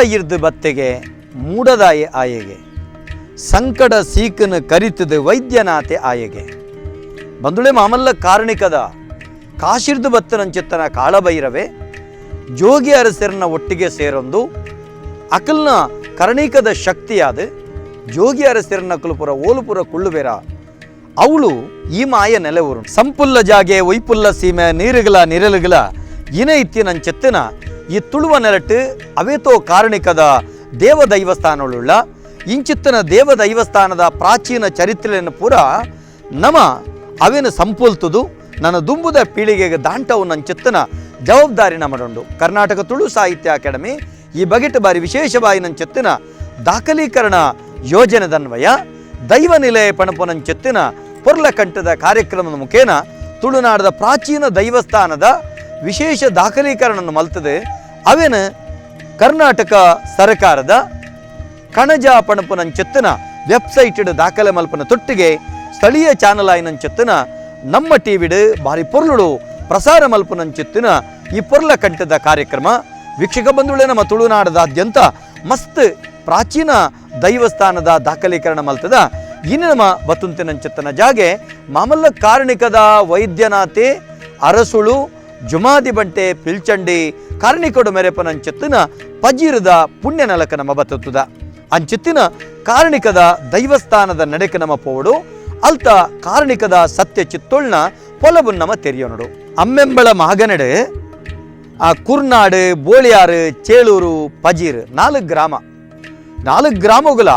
ಮೂಡಯಿರ್ದು ಬತ್ತೆಗೆ ಮೂಡದಾಯೆ ಆಯೆಗೆ ಸಂಕಡ ಸೀಕನ ಕರಿತದ ವೈದ್ಯನಾಥೆ ಆಯೆಗೆ. ಬಂದುಳೆ ಮಾಮಲ್ಲ ಕಾರಣಿಕದ ಕಾಶಿರ್ದು ಬತ್ತನಂಚಿತ್ತನ ಕಾಳಭೈರವೆ ಜೋಗಿ ಅರಸರನ್ನ ಒಟ್ಟಿಗೆ ಸೇರೊಂದು ಅಕಲ್ನ ಕರ್ಣಿಕದ ಶಕ್ತಿಯಾದ ಜೋಗಿ ಅರಸರನ್ನ ಕುಲಪುರ ಓಲುಪುರ ಕುಳ್ಳುಬೇರ ಅವಳು ಈ ಮಾಯ ನೆಲೆಊರು ಸಂಪುಲ್ಲ ಜಾಗೆ ಒಯ್ಪುಲ್ಲ ಸೀಮೆ ನೀರುಗಳ ನಿರಲುಗಳ ಇನ ಇತ್ತಿನಂచెತ್ತಿನ ಈ ತುಳುವ ನೆಲಟ್ಟು ಅವೇತೋ ಕಾರಣಿಕದ ದೇವ ದೈವಸ್ಥಾನಗಳುಳ್ಳ ಇಂಚಿತ್ತಿನ ದೇವ ದೈವಸ್ಥಾನದ ಪ್ರಾಚೀನ ಚರಿತ್ರೆಯನ್ನು ಪೂರ ನಮ ಅವೇನು ಸಂಪುಲ್ತುದು ನನ್ನ ದುಂಬುದ ಪೀಳಿಗೆಗೆ ದಾಂಟವು ನಂಚಿತ್ತಿನ ಜವಾಬ್ದಾರಿ ನಮಡುಂಡು. ಕರ್ನಾಟಕ ತುಳು ಸಾಹಿತ್ಯ ಅಕಾಡೆಮಿ ಈ ಬಗೆಟ್ ಬಾರಿ ವಿಶೇಷವಾಗಿ ನಂಚೆತ್ತಿನ ದಾಖಲೀಕರಣ ಯೋಜನೆದನ್ವಯ ದೈವ ನಿಲಯ ಪಣಪುನಂಚೆತ್ತಿನ ಪೊರ್ಲಕಂಠದ ಕಾರ್ಯಕ್ರಮದ ಮುಖೇನ ತುಳುನಾಡದ ಪ್ರಾಚೀನ ದೈವಸ್ಥಾನದ ವಿಶೇಷ ದಾಖಲೀಕರಣವನ್ನು ಮಲ್ತದೆ. ಅವೇನು ಕರ್ನಾಟಕ ಸರ್ಕಾರದ ಕಣಜ ಪಣಪುನಂಚೆತ್ತಿನ ವೆಬ್ಸೈಟ್ ದಾಖಲೆ ಮಲ್ಪನ ತೊಟ್ಟಿಗೆ ಸ್ಥಳೀಯ ಚಾನಲ್ ಆಯ್ನಂಚೆತ್ತಿನ ನಮ್ಮ ಟಿವಿಡು ಬಾರಿ ಪೊರ್ಲುಡು ಪ್ರಸಾರ ಮಲ್ಪುನಂಚೆತ್ತಿನ ಈ ಪೊರ್ಲ ಕಂಠದ ಕಾರ್ಯಕ್ರಮ. ವೀಕ್ಷಕ ಬಂಧುಗಳೇ, ನಮ್ಮ ತುಳುನಾಡದಾದ್ಯಂತ ಮಸ್ತ್ ಪ್ರಾಚೀನ ದೈವಸ್ಥಾನದ ದಾಖಲೀಕರಣ ಮಲ್ತದ. ಇನ್ನು ನಮ್ಮ ಬತ್ತುಂತಿನಂಚೆತ್ತನ ಜಾಗೆ ಮಾಮಲ್ಲ ಕಾರಣಿಕದ ವೈದ್ಯನಾಥೆ ಅರಸುಳು ಜುಮಾದಿ ಬಂಟೆ ಪಿಲ್ಚಂಡಿ ಕಾರ್ಣಿಕೊಡು ಮೆರೆಪನಂಚೆತ್ತಿನ ಪಜೀರದ ಪುಣ್ಯ ನಲಕ ನಮ್ಮ ಬತ್ತುತ್ತದ. ಅಂಚೆತ್ತಿನ ಕಾರಣಿಕದ ದೈವಸ್ಥಾನದ ನಡೆಕ ನಮ್ಮ ಪೋವಡು ಅಲ್ತ ಕಾರಣಿಕದ ಸತ್ಯ ಚಿತ್ತೊಳ್ನ ಪೊಲಬುನ್ನಮ ತೆರಿಯೋನಡು. ಅಮ್ಮೆಂಬಳ ಮಾಗನಡು ಆ ಕುರ್ನಾಡು ಬೋಳಿಯಾರು ಚೇಳೂರು ಪಜೀರ್ ನಾಲ್ಕು ಗ್ರಾಮ, ನಾಲ್ಕು ಗ್ರಾಮಗಳ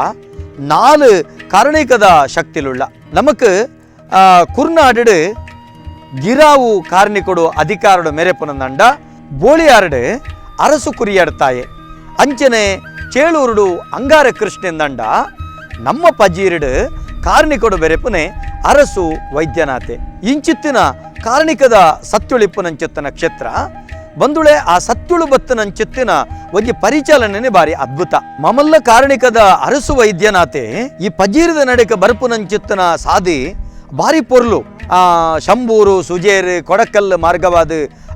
ನಾಲು ಕಾರಣಿಕದ ಶಕ್ತಿಲುಳ್ಳ. ನಮಕ್ ಕುರ್ನಾಡು ಗಿರಾವು ಕಾರ್ಣಿಕೊಡು ಅಧಿಕಾರಡು ಮೆರೆಪುನಂದಂಡ, ಬೋಳಿಯಾರಡು ಅರಸು ಕುರಿಯಾಡ್ತಾಯೆ, ಅಂಚನೆ ಚೇಳೂರುಡು ಅಂಗಾರ ಕೃಷ್ಣಂದಂಡ, ನಮ್ಮ ಪಜೀರುಡು ಕಾರ್ಣಿಕೊಡು ಬೆರೆಪುನೆ ಅರಸು ವೈದ್ಯನಾಥೆ. ಇಂಚಿತ್ತಿನ ಕಾರ್ಣಿಕದ ಸತ್ಯುಳಿಪ್ಪುನಂಚಿತ್ತನ ಕ್ಷೇತ್ರ ಬಂದುಳೆ. ಆ ಸತ್ಯುಳು ಬತ್ತನಂಚಿತ್ತಿನ ಒಂಜಿ ಪರಿಚಾಲನೆ ಬಾರಿ ಅದ್ಭುತ. ಮಮಲ್ಲ ಕಾರಣಿಕದ ಅರಸು ವೈದ್ಯನಾಥೆ ಈ ಪಜೀರದ ನಡೆಕ ಬರ್ಪುನಂಚಿತ್ತನ ಸಾದಿ ಬಾರಿ ಪೊರ್ಲು. ಆ ಶಂಬೂರು ಸುಜೇರು ಕೊಡಕಲ್ ಮಾರ್ಗವಾದ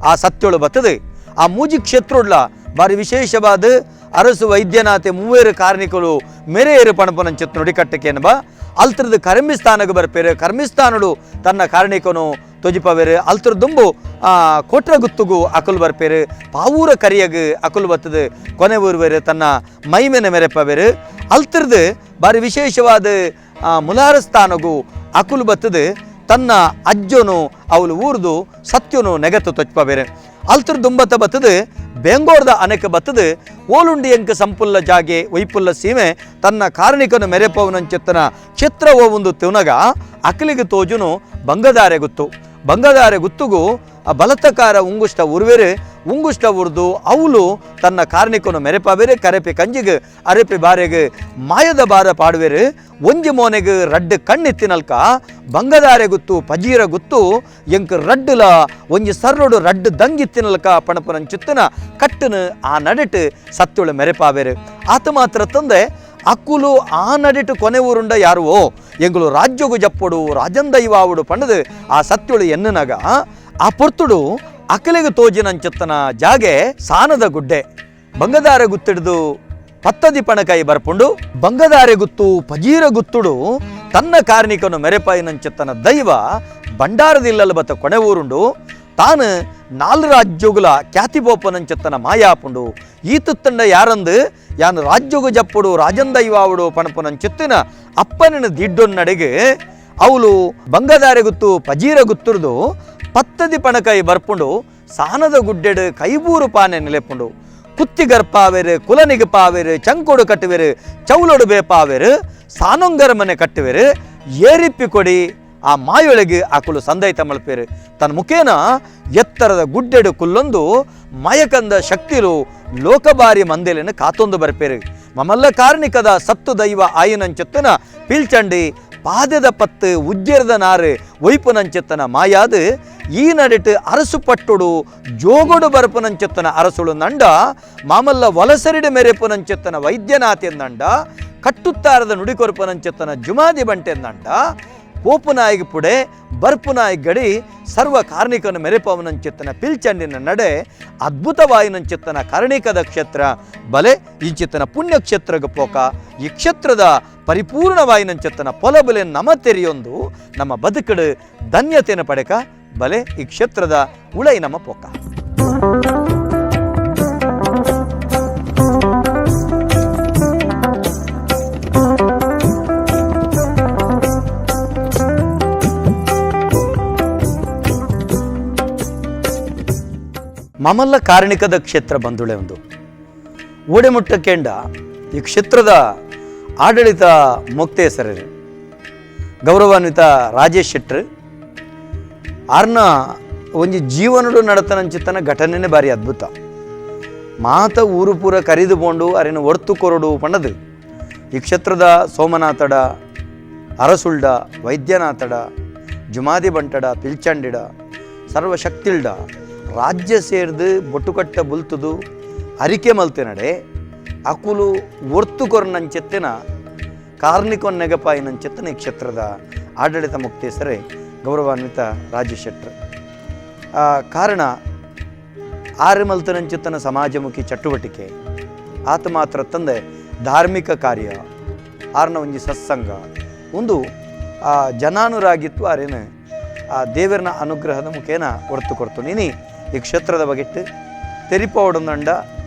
ಆ ಸತ್ಯೊಳು ಬತ್ತದು. ಆ ಮೂಜಿ ಕ್ಷೇತ್ರೊಡ್ಲ ಬಾರಿ ವಿಶೇಷವಾದ ಅರಸು ವೈದ್ಯನಾಥೆ ಮೂವೇರು ಕಾರ್ಣಿಕರು ಮೆರೆಯರು ಪಣಪನಂಚಿತ್ ನುಡಿಕಟ್ಟಕೇನಬ ಅಲ್ತ್ರದ ಕರ್ಮಿಸ್ಥಾನಕ್ಕೆ ಬರ್ಪೇರು. ಕರ್ಮಿಸ್ಥಾನಡು ತನ್ನ ಕಾರಣಿಕನು ತೊಜಿಪವೇರು. ಅಲ್ತರ ದುಂಬು ಕೋಟ್ರಗುತ್ತುಗು ಅಕುಲು ಬರ್ಪೇರು. ಪಾವೂರ ಕರಿಯಗು ಅಕುಲು ಬತ್ತದು ಕೊನೆ ಊರ್ವೇರು, ತನ್ನ ಮೈಮೆನ ಮೆರೆಪವೇರು. ಅಲ್ತ್ರದು ಬಾರಿ ವಿಶೇಷವಾದ ಮುಲಾರಸ್ಥಾನಗು ಅಕುಲು ಬತ್ತದು ತನ್ನ ಅಜ್ಜನು ಅವಳು ಊರ್ದು ಸತ್ಯನು ನೆಗತ್ತು ತೊಚ್ಪವೇರು. ಅಲ್ತರ ದುಂಬತ್ತ ಬತ್ತದು ಬೆಂಗೋರ್ದ ಅನೆಕ ಬತ್ತದು ಓಲುಂಡಿ ಎಂಕ ಸಂಪುಲ್ಲ ಜಾಗೆ ಒಯ್ಪುಲ್ಲ ಸೀಮೆ ತನ್ನ ಕಾರಣಿಕನು ಮೆರೆಪವನಂಚಿತ್ತನ ಚಿತ್ರ ಒಂದು ತುನಗ ಅಕಲಿಗೆ ತೋಜುನು ಬಂಗದಾರೆ ಗುತ್ತು. ಬಂಗದಾರೆ ಗುತ್ತುಗು ಆ ಬಲತ್ತಕಾರ ಉಂಗುಷ್ಟ ಉರ್ವೆರು. ಉಂಗುಷ್ಟ ಉರ್ದು ಅವಳು ತನ್ನ ಕಾರ್ಣಿಕನು ಮೆರೆಪವೇರು. ಕರೆಪಿ ಕಂಜಿಗ್ ಅರೆಪಿ ಬಾರೆಗ್ ಮಾಯದ ಬಾರ ಪಾಡುವೆರು. ಒಂಜಿ ಮೋನೆಗ್ ರಡ್ಡು ಕಣ್ಣಿತ್ತಿನಲ್ಕ ಬಂಗದಾರೆ ಗುತ್ತು ಪಜೀರ ಗುತ್ತು ಎಂಕ್ ರಡ್ಡುಲ ಒಂಜಿ ಸರ್ರೊಡು ರಡ್ಡು ದಂಗಿತ್ತಿನಲ್ಕ ಪಣಪನಂಚಿತ್ತನ ಕಟ್ಟನು ಆ ನಡೆಟು ಸತ್ಯುಳು ಮೆರೆಪಾವೇರು. ಆತ ಮಾತ್ರ ತಂದೆ ಅಕ್ಕುಲು ಆ ನಡಿಟು ಕೊನೆ ಊರುಂಡ ಯಾರುವೋ ಎಂಗುಲು ರಾಜ್ಯಗು ಜಪ್ಪೊಡು ರಾಜಂದೈವಾವುಡು ಪಣದು ಆ ಸತ್ಯುಳು ಎನ್ನುನಗ ಆ ಪೊರ್ತುಡು ಅಕಲಿಗೆ ತೋಜಿನಂಚತ್ತನ ಜಾಗೆ ಸಾನದ ಗುಡ್ಡೆ. ಬಂಗದಾರ ಗುತ್ತಿಡ್ದು ಪತ್ತದಿ ಪಣಕಾಯಿ ಬರ್ಪುಂಡು. ಬಂಗದಾರೆ ಗುತ್ತು ಪಜೀರ ಗುತ್ತುಡು ತನ್ನ ಕಾರ್ಣಿಕನು ಮೆರೆಪಾಯಿನಂಚತ್ತನ ದೈವ ಬಂಡಾರದಿಲ್ಲಲ್ ಬತ್ತ ಕೊನೆ ಊರುಂಡು. ತಾನು ನಾಲ್ ರಾಜ್ಯೋಗುಲ ಖ್ಯಾತಿಬೋಪನಂಚತ್ತನ ಮಾಯಾಪುಂಡು. ಈತುತ್ತಂಡ ಯಾರಂದು ಯಾನು ರಾಜ್ಯೋಗು ಜಪ್ಪುಡು ರಾಜಂದೈವಾವುಡು ಪಣಪುನಂಚಿತ್ತಿನ ಅಪ್ಪನಿನ ದಿಡ್ಡೊನ್ನಡೆಗೆ ಅವಳು ಬಂಗದಾರೆ ಗುತ್ತು ಪಜೀರ ಗುತ್ತುರ್ದು ಪತ್ತದಿ ಪಣಕಾಯಿ ಬರ್ಪುಂಡು. ಸಾನದ ಗುಡ್ಡೆಡು ಕೈಬೂರು ಪಾನೆ ನಿಲೆಪುಂಡು. ಕುತ್ತಿ ಗರ್ಪಾವೆರು, ಕುಲನಿಗೆ ಪಾವೆರು, ಚಂಕೋಡು ಕಟ್ಟುವೆರು, ಚೌಲೊಡು ಬೇಪಾವೆರು, ಸಾನೊಂಗರ ಮನೆ ಕಟ್ಟುವೆರು. ಏರಿಪ್ಪಿ ಕೊಡಿ ಆ ಮಾಯೊಳಗೆ ಆಕುಲು ಸಂದೈತ ಮಲ್ಪೇರು. ತನ್ನ ಮುಖೇನ ಎತ್ತರದ ಗುಡ್ಡೆಡು ಕುಲ್ಲೊಂದು ಮಯಕಂದ ಶಕ್ತಿಲು ಲೋಕಬಾರಿ ಮಂದೆಲೆನ ಕಾತೊಂದು ಬರ್ಪೇರು. ಮಮಲ್ಲ ಕಾರ್ಣಿಕದ ಸತ್ತು ದೈವ ಆಯಿನಂಚೆತ್ತನ ಪಿಲ್ಚಂಡಿ ಪಾದೆದ ಪತ್ತು ಉಜ್ಜೆರದ ನಾರು ಒಯ್ಪುನಂಚೆತ್ತನ ಮಾಯಾದು ಈ ನಡಿಟು ಅರಸು ಪಟ್ಟುಡು ಜೋಗೊಡು ಬರಪುನಂಚೆತ್ತನ ಅರಸುಳು ನಂಡ, ಮಾಮಲ್ಲ ವಲಸರಿಡು ಮೆರೆಪುನಂಚೆತ್ತನ ವೈದ್ಯನಾಥೆಂದಂಡ, ಕಟ್ಟುತ್ತಾರದ ನುಡಿಕೊರಪುನಂಚೆತ್ತನ ಜುಮಾದಿ ಬಂಟೆಂದಂಡ, ಪೋಪುನಾಯಿಗೆ ಪುಡೆ ಬರ್ಪುನಾಯಿ ಗಡಿ ಸರ್ವ ಕಾರ್ಣಿಕನ ಮೆರೆಪವನಂಚಿತ್ತನ ಪಿಲ್ಚಂಡಿನ ನಡೆ ಅದ್ಭುತವಾಯಿನಂಚಿತ್ತನ ಕಾರ್ಣಿಕದ ಕ್ಷೇತ್ರ ಬಲೆ ಇಂಚಿತ್ತನ ಪುಣ್ಯಕ್ಷೇತ್ರಗ ಪೋಕ ಈ ಕ್ಷೇತ್ರದ ಪರಿಪೂರ್ಣವಾಯಿನಂಚಿತ್ತನ ಪೊಲಬಲೆ ನಮ ತೆರೆಯೊಂದು ನಮ್ಮ ಬದುಕಡು ಧನ್ಯತೆಯನ್ನು ಪಡೆಕ ಬಲೆ ಈ ಕ್ಷೇತ್ರದ ಉಳೈ ನಮ್ಮ ಪೋಕ. ಮಮಲ್ಲ ಕಾರಣಿಕದ ಕ್ಷೇತ್ರ ಬಂದುಳೆ ಒಂದು ಓಡೆಮುಟ್ಟಕೆಂಡ ಈ ಕ್ಷೇತ್ರದ ಆಡಳಿತ ಮೊಕ್ತೇಸರರು ಗೌರವಾನ್ವಿತ ರಾಜೇಶ್ ಶೆಟ್ರು ಆರ್ನ ಒಂಜಿ ಜೀವನಡು ನಡತನಂಚಿತ್ತನ ಘಟನೆನೇ ಭಾರಿ ಅದ್ಭುತ. ಮಾತ ಊರು ಪೂರ ಕರಿದು ಪೋಂಡು ಅರಿನ ಒರ್ತು ಕೊರಡು ಪಂಡದು ಈ ಕ್ಷೇತ್ರದ ಸೋಮನಾಥಡ ಅರಸುಲ್ಡ ವೈದ್ಯನಾಥಡ ಜುಮಾದಿ ಬಂಟಡ ಪಿಲ್ಚಂಡಿಡ ಸರ್ವಶಕ್ತಿಲ್ಡ ರಾಜ್ಯ ಸೇರ್ದು ಬೊಟ್ಟುಕಟ್ಟ ಬುಲ್ತುದು ಅರಿಕೆ ಮಲ್ತಿನಡೆ ಅಕುಲು ಒರ್ತು ಕೊರ್ನಂಚೆತ್ತಿನ ಕಾರ್ನಿಕೊನ್ ನೆಗಪಾಯಿನಂಚೆತ್ತನ ಈ ಕ್ಷೇತ್ರದ ಆಡಳಿತ ಮುಕ್ತೇಸರೇ ಗೌರವಾನ್ವಿತ ರಾಜೇಶ್ ಶೆಟ್ರು. ಕಾರಣ ಆರು ಮಲ್ತನಂಚಿತ್ತನ ಸಮಾಜಮುಖಿ ಚಟುವಟಿಕೆ ಆತ ಮಾತ್ರ ತಂದೆ ಧಾರ್ಮಿಕ ಕಾರ್ಯ ಆರ್ನ ಒಂಜಿ ಸತ್ಸಂಗ ಒಂದು ಜನಾನುರಾಗಿತ್ತು ಆರೇನು ಆ ದೇವರನ ಅನುಗ್ರಹದ ಮುಖೇನ ಹೊರತು ಕೊಡ್ತು. ನೀನಿ ಈ ಕ್ಷೇತ್ರದ ಬಗೆಟ್ಟು ತೆರಿಪೋಡಂದಂಡ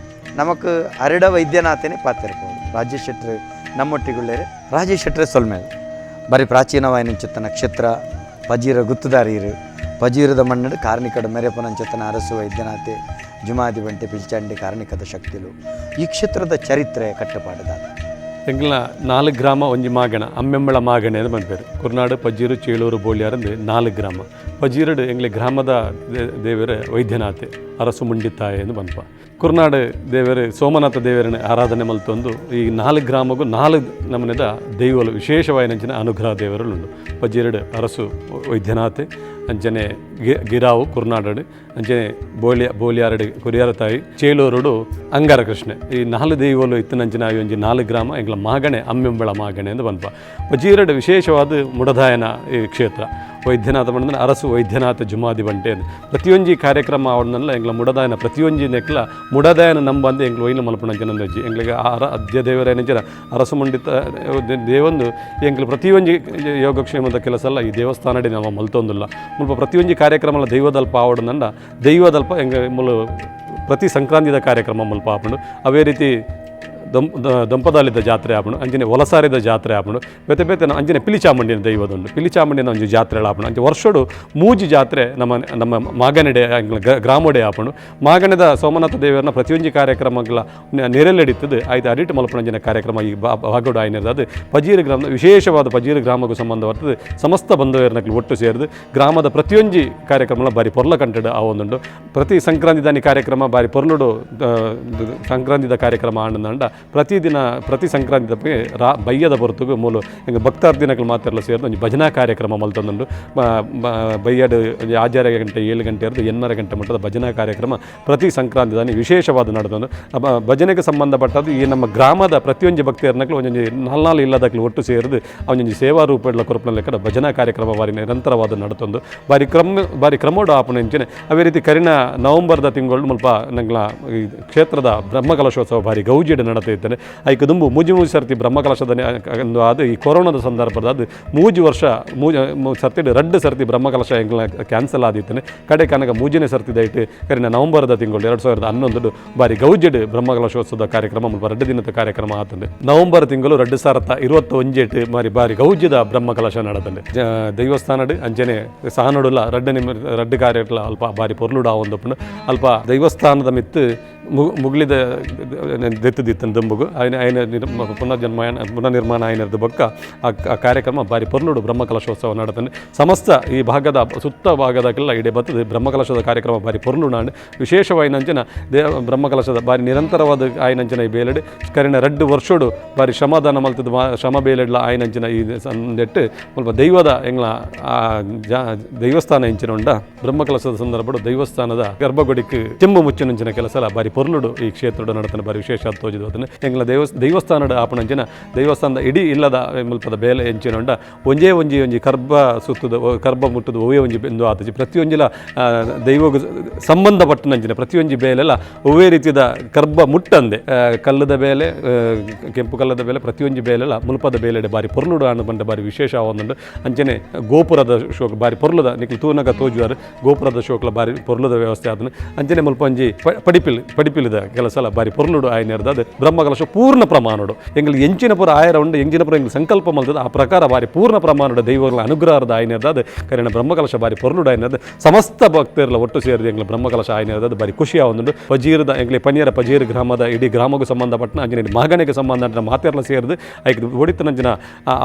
ನಮಕ್ ಅರಡ ವೈದ್ಯನಾಥನೇ ಪಾತಿರ್ಬೋದು ರಾಜೇಶ್ ಶೆಟ್ರು ನಮ್ಮೊಟ್ಟಿಗುಳ್ಳೇರೆ. ರಾಜೇಶ್ ಶೆಟ್ರೆ ಸೊಲ್ಮೇಲೆ ಬರೀ ಪ್ರಾಚೀನವಾಯಿನಂಚಿತ್ತನ ಕ್ಷೇತ್ರ ಪಜೀರ ಗುತ್ತುದಾರೀರು ಪಜೀರದ ಮಣ್ಣಡು ಕಾರ್ಣಿಕಡ ಮೆರೆಪನಂಚತನ ಅರಸು ವೈದ್ಯನಾಥೆ ಜುಮಾದಿ ಬಂಟೆ ಪಿಲ್ಚಾಂಡಿ ಕಾರ್ಣಿಕದ ಶಕ್ತಿಲು ಈ ಕ್ಷೇತ್ರದ ಚರಿತ್ರೆ ಕಟ್ಟುಪಾಡದಾದ. ಎಂಗ್ಲ 4 ಗ್ರಾಮ ಒಂಜಿ ಮಾಗಣ ಅಮ್ಮೆಂಬಳ ಮಾಗಣೆ ಅಂತ ಪನ್ಪೇರು. ಕುರ್ನಾಡು ಪಜೀರು ಚೇಳೂರು ಬೋಳ್ಯಾರಂದು 4 ಗ್ರಾಮ. ಪಜೀರಡು ಎಂಗ್ಲೆ ಗ್ರಾಮದ ದೇವರ ವೈದ್ಯನಾಥೆ ಅರಸು ಮುಂಡಿತ್ತಾಯ ಎಂದು ಪನ್ಪ. ಕುರ್ನಾಡು ದೇವರು ಸೋಮನಾಥ ದೇವರನ್ನ ಆರಾಧನೆ ಮಲ್ತೊಂದು ಈ 4 ಗ್ರಾಮಗೂ 4 ನಮೂನೆದ ದೈವಲು ವಿಶೇಷವಾಯಿನಂಚಿನ ಅನುಗ್ರಹ ದೇವರುಂಡು. ಪಜೀರಡು ಅರಸು ವೈದ್ಯನಾಥೆ ಅಂಚನೆ ಗಿರಾವು ಕುರ್ನಾಡಡು ಅಂಚನೆ ಬೋಲಿಯಾರಡು ಕುರಿಯಾರ ತಾಯಿ ಚೇಲೂರುಡು ಅಂಗಾರ ಕೃಷ್ಣೆ ಈ 4 ದೈವಲು ಇತ್ತನಂಚಿನ ಒಂಜಿ 4 ಗ್ರಾಮ ಎಂಗ್ಲ ಮಾಗಣೆ ಅಮ್ಮೆಂಬಳ ಮಾಗಣೆ ಎಂದು ಪನ್ಪ. ಪಜೀರಡು ವಿಶೇಷವಾದ ಮುಡದಾಯನ ಈ ಕ್ಷೇತ್ರ ವೈದ್ಯನಾಥ ಬಂದ್ರೆ ಅರಸು ವೈದ್ಯನಾಥ ಜುಮಾದಿ ಬಂಟೆ ಅಂತ ಪ್ರತಿಯೊಂಜಿ ಕಾರ್ಯಕ್ರಮ ಅವನಲ್ಲ ಎಂಗ್ಲ ಮುಡದಾಯನ ಪ್ರತಿಯೊಂಜಿ ನೆಕ್ಲ ಮುಡದಾಯನ ನಂಬಂದು ಎಂಗ್ಲ ಒಯ್ನ ಮಲ್ಪಣ ಜನಂದಜ್ಜಿ ಎಂಗ್ಲಿಗೆ ಆರ ಅದ್ಯ ದೇವರೇನಂಚಿನ ಅರಸು ಮುಂಡಿತ ದೇವೊಂದು ಎಂಗ್ಲ ಪ್ರತಿಯೊಂಜಿ ಯೋಗಕ್ಷೇಮದ ಕೆಲಸ ಅಲ್ಲ ಈ ದೇವಸ್ಥಾನಡಿ ನಾವು ಮಲ್ತೊಂದಿಲ್ಲ. ಮುಲ್ಪ ಪ್ರತಿಯೊಂಜಿ ಕಾರ್ಯಕ್ರಮ ದೈವದಲ್ಪ ಆವಡನಂಡ ದೈವದಲ್ಪ ಎಂಗ ಮುಲು ಪ್ರತಿ ಸಂಕ್ರಾಂತಿದ ಕಾರ್ಯಕ್ರಮ ಮುಲ್ಪ ಆಪುಂಡು. ಅವೇ ರೀತಿ ದಂಪದಾಲಿದ ಜಾತ್ರೆ ಆಪುಂಡು, ಅಂಚನೆ ಒಲಸಾರಿದ ಜಾತ್ರೆ ಆಪುಂಡು, ಬೇತೆ ಬೇತೆ ಅಂಚನೆ ಪಿಲಿಚಾಮುಂಡಿನ ದೈವದುಂಡು, ಪಿಲಿಚಾಮುಂಡಿನ ಒಂಜಿ ಜಾತ್ರೆ ಆಪುಂಡು. ಅಂಚೆ ವರ್ಷಡು ಮೂಜಿ ಜಾತ್ರೆ ನಮ್ಮ ನಮ್ಮ ಮಾಗನೆಡೆ ಗ್ರಾಮಡೆ ಆಪುಂಡು. ಮಾಗಣೆದ ಸೋಮನಾಥ ದೇವರನ್ನ ಪ್ರತಿಯೊಂಜಿ ಕಾರ್ಯಕ್ರಮಗಳ ನೆರಳೆಡಿತ್ತದು ಆಯ್ತು ಅಡಿಟ್ ಮಲ್ಪಣಂಜಿನ ಕಾರ್ಯಕ್ರಮ ಈ ಭಾಗಡು ಆಯ್ನದು. ಅದು ಪಜೀರು ಗ್ರಾಮದ ವಿಶೇಷವಾದ ಪಜೀರು ಗ್ರಾಮಕ್ಕೂ ಸಂಬಂಧ ಬರ್ತದೆ. ಸಮಸ್ತ ಬಂಧುವರ್ನಕ್ಲು ಒಟ್ಟು ಸೇರಿದು ಗ್ರಾಮದ ಪ್ರತಿಯೊಂಜಿ ಕಾರ್ಯಕ್ರಮ ಬಾರಿ ಪೊರ್ಲ ಕಂಟೆಡ್ ಆ ಒಂದುಂಡು. ಪ್ರತಿ ಸಂಕ್ರಾಂತಿ ದಾನಿ ಕಾರ್ಯಕ್ರಮ ಬಾರಿ ಪೊರ್ಲುಡು ಸಂಕ್ರಾಂತಿದ ಕಾರ್ಯಕ್ರಮ ಆಂಡ ಪ್ರತಿದಿನ ಪ್ರತಿ ಸಂಕ್ರಾಂತಿ ಬಯ್ಯದ ಹೊರತುಗು ಮೂಲು ಹಿಂಗೆ ಭಕ್ತಾರ್ದಿನಗಳು ಮಾತ್ರ ಸೇರಿದು ಒಂಜಿ ಭಜನಾ ಕಾರ್ಯಕ್ರಮ ಮಲ್ತೊಂದುಂಡು. ಬಯ್ಯಡು ಒಂಜಿ 6 ಗಂಟೆ 7 ಗಂಟೆ ಇರೋದು 8 ಗಂಟೆ ಮಟ್ಟದ ಭಜನಾ ಕಾರ್ಯಕ್ರಮ ಪ್ರತಿ ಸಂಕ್ರಾಂತಿ ದಾನಿ ವಿಶೇಷವಾದ ನಡೆದೊಂದು. ಭಜನೆಗೆ ಸಂಬಂಧಪಟ್ಟದ್ದು ಈ ನಮ್ಮ ಗ್ರಾಮದ ಪ್ರತಿಯೊಂಜಿ ಭಕ್ತಿಯರ್ನಕ್ಲು ಒಂಜೊಂಜಿ ನಾಲ್ನಾಲು ಇಲ್ಲದಕ್ಲು ಒಟ್ಟು ಸೇರಿದು ಅವನೊಂಜಿ ಸೇವಾ ರೂಪಗಳ ಕೊರಪನ ಲೆಕ್ಕದ ಭಜನಾ ಕಾರ್ಯಕ್ರಮ ಬಾರಿ ನಿರಂತರವಾದ ನಡತೊಂದು ಬಾರಿ ಕ್ರಮೋಡು ಆಪುನ ಇಂಚನೆ. ಅದೇ ರೀತಿ ಕರಿನ ನವಂಬರ್ದ ತಿಂಗಳು ಮುಲ್ಪ ನಂಗ್ಲ ಈ ಕ್ಷೇತ್ರದ ಬ್ರಹ್ಮಕಲಶೋತ್ಸವ ಬಾರಿ ಗೌಜಿಡ್ ನಡತೆ ಇದ್ದಾನೆ. ಐಕ್ ದುಂಬು ಮೂಜಿ ಮೂಜಿ ಸರ್ತಿ ಬ್ರಹ್ಮಕಲಶದ ಅದು ಈ ಕೊರೋನಾದ ಸಂದರ್ಭದ ಅದು ಮೂಜಿ ವರ್ಷ ಸರ್ತಿ ರಡ್ಡು ಸರ್ತಿ ಬ್ರಹ್ಮಕಲಶ ಎಂಗ್ಲ ಕ್ಯಾನ್ಸಲ್ ಆದಿತ್ತಾನೆ. ಕಡೆ ಕನಕ ಮೂಜಿನೇ ಸರ್ತಿ ದಯಟ್ಟು ಕರಿನ ನವಂಬರ್ದ ತಿಂಗಳು 2011 ಬಾರಿ ಗೌಜಿಡ್ ಬ್ರಹ್ಮಕಲಶೋತ್ಸವದ ಕಾರ್ಯಕ್ರಮ ಮುಲ್ಪ 2 ದಿನದ ಕಾರ್ಯಕ್ರಮ ಆತಂದೆ. ನವಂಬರ್ ತಿಂಗಳು 2021 ಬಾರಿ ಬಾರಿ ಗೌಜಿದ ಬ್ರಹ್ಮಕಲಶ ನಡತಂದೆ. ದೈವಸ್ಥಾನಡು ಅಂಚನೆ ಸಹನಡುಲ ರಡ್ಡು ಕಾರ್ಯಗಳ ಅಲ್ಪ ಬಾರಿ ಪೊರ್ಲುಡ ಒಂದಪ್ಪಂಡು ಅಲ್ಪ ದೈವಸ್ಥಾನದ ಮಿತ್ತು ಮುಗುಳಿದ ದೆತ್ತದಿತ್ತನ ದಂಬುಗು ಆಯ್ನ ಆಯ್ನ ಪುನರ್ಜನ್ಮ ಪುನರ್ನಿರ್ಮಾಣ ಆಯ್ನದ ಬೊಕ್ಕ ಆ ಕಾರ್ಯಕ್ರಮ ಬಾರಿ ಪೊರ್ಲುಡು ಬ್ರಹ್ಮಕಲಶೋತ್ಸವ ನಡತಂದೆ. ಸಮಸ್ತ ಈ ಭಾಗದ ಸುತ್ತ ಭಾಗದಕ್ಕೆಲ್ಲ ಇಡೀ ಬರ್ತದೆ ಬ್ರಹ್ಮಕಲಶದ ಕಾರ್ಯಕ್ರಮ ಬಾರಿ ಪೊರ್ಲುಡಾಂಡ್. ವಿಶೇಷವಾಯಿನಂಚಿನ ಬ್ರಹ್ಮಕಲಶದ ಬಾರಿ ನಿರಂತರವಾದ ಆಯ್ನಂಚಿನ ಈ ಬೇಲೆಡು ಕರಿನ 2 ವರ್ಷಡು ಬಾರಿ ಶ್ರಮದಾನ ಮಲ್ತದ ಶ್ರಮ ಬೇಲೆಡ್ಲ ಆಯ್ನಂಚಿನ ಈ ಸಂದೆಟ್ಟು ಮುಲ್ಪ ದೈವದ ಎಂಗ್ಲ ದೈವಸ್ಥಾನ ಇಂಚಿನ ಉಂಡ ಬ್ರಹ್ಮಕಲಶದ ಸಂದರ್ಭಡು ದೈವಸ್ಥಾನದ ಗರ್ಭಗುಡಿക്ക് ಚೆಂಬು ಮುಚ್ಚಿನಂಚಿನ ಕೆಲಸ ಬಾರಿ ಪೊರ್ಲುಡು ಈ ಕ್ಷೇತ್ರಡು ನಡತನ ಬಾರಿ ವಿಶೇಷ ತೋಜಿದು ಅದನ್ನು ಎಂಗ್ಲ ದೇವಸ್ಥಾನದ ಆಪಣಂಚಿನ ದೇವಸ್ಥಾನದ ಇಡೀ ಇಲ್ಲದ ಮುಲ್ಪದ ಬೇಲೆ ಎಂಚಿನ ಉಂಡ ಒಂಜೇ ಒಂಜಿ ಒಂಜಿ ಕರ್ಬ ಸುತ್ತದ ಕರ್ಬ ಮುಟ್ಟದ ಒವ್ವೇ ಒಂಜಿ ಬಿಂದು ಆತಜಿ ಪ್ರತಿಯೊಂಜಿಲ ದೈವಗ ಸಂಬಂಧಪಟ್ಟನಂಚಿನ ಪ್ರತಿಯೊಂಜಿ ಬೇಲೆಲ್ಲ ಒವ್ವೇ ರೀತಿಯ ಕರ್ಬ ಮುಟ್ಟಂದೆ ಕಲ್ಲದ ಬೇಲೆ ಕೆಂಪು ಕಲ್ಲದ ಬೇಲೆ ಪ್ರತಿಯೊಂಜಿ ಬೇಲೆಲ್ಲ ಮುಲ್ಪದ ಬೇಲೆಡೆ ಬಾರಿ ಪೊರ್ಲುಡು ಆಂಡ ಬಂಡ ಬಾರಿ ವಿಶೇಷ ಒಂದುಂಡು. ಅಂಚನೆ ಗೋಪುರದ ಶೋಕ್ ಬಾರಿ ಪೊರ್ಲುದ ನಿಕ್ಲು ತೂನಗ ತೋಜುವಾರು ಗೋಪುರದ ಶೋಕ್ಲ ಬಾರಿ ಪೊರ್ಲುದ ವ್ಯವಸ್ಥೆ ಆದನು. ಅಂಚನೆ ಮುಲ್ಪ ಒಂಜಿ ಪಡಿಪಿಲಿದ ಕೆಲಸಲ ಬಾರಿ ಪೊರ್ಲುಡು ಆಯ್ನೇರ್ದ ಅದು ಬ್ರಹ್ಮಕಲಶ ಪೂರ್ಣ ಪ್ರಮಾಣಡು ಎಂಗ್ಲು ಎಂಚಿನ ಪುರ ಆಯರ ಉಂಡು ಎಂಚಿನ ಪುರ ಎಂಗ್ಲು ಸಂಕಲ್ಪ ಮಲ್ತದ ಆ ಪ್ರಕಾರ ಬಾರಿ ಪೂರ್ಣ ಪ್ರಮಾಣಡು ದೈವಗಳ ಅನುಗ್ರಹದ ಆಯ್ನೇರ್ದ ಅದು ಕರಿನ ಬ್ರಹ್ಮಕಲಶ ಬಾರಿ ಪೊರ್ಲುಡು ಆಯ್ನೇರ್ದ ಸಮಸ್ತ ಭಕ್ತರ್ಲ ಒಟ್ಟು ಸೇರಿದ ಎಂಗ್ಲ ಬ್ರಹ್ಮಕಲಶ ಆಯ್ನೇರ್ದ ಅದು ಬಾರಿ ಖುಷಿ ಆವೊಂದುಂಡು. ಪಜೀರದ ಎಂಗ್ಲೆ ಪನಿಯರ ಪಜೀರ್ ಗ್ರಾಮದ ಇಡೀ ಗ್ರಾಮಕ್ಕೂ ಸಂಬಂಧಪಟ್ಟನ ಅಂಚನೆ ಮಾಗಣೆಗೆ ಸಂಬಂಧಪಟ್ಟ ಮಾತೆರ್ಲ ಸೇರಿದು ಐಕ್ ಒಡಿತನಂಚಿನ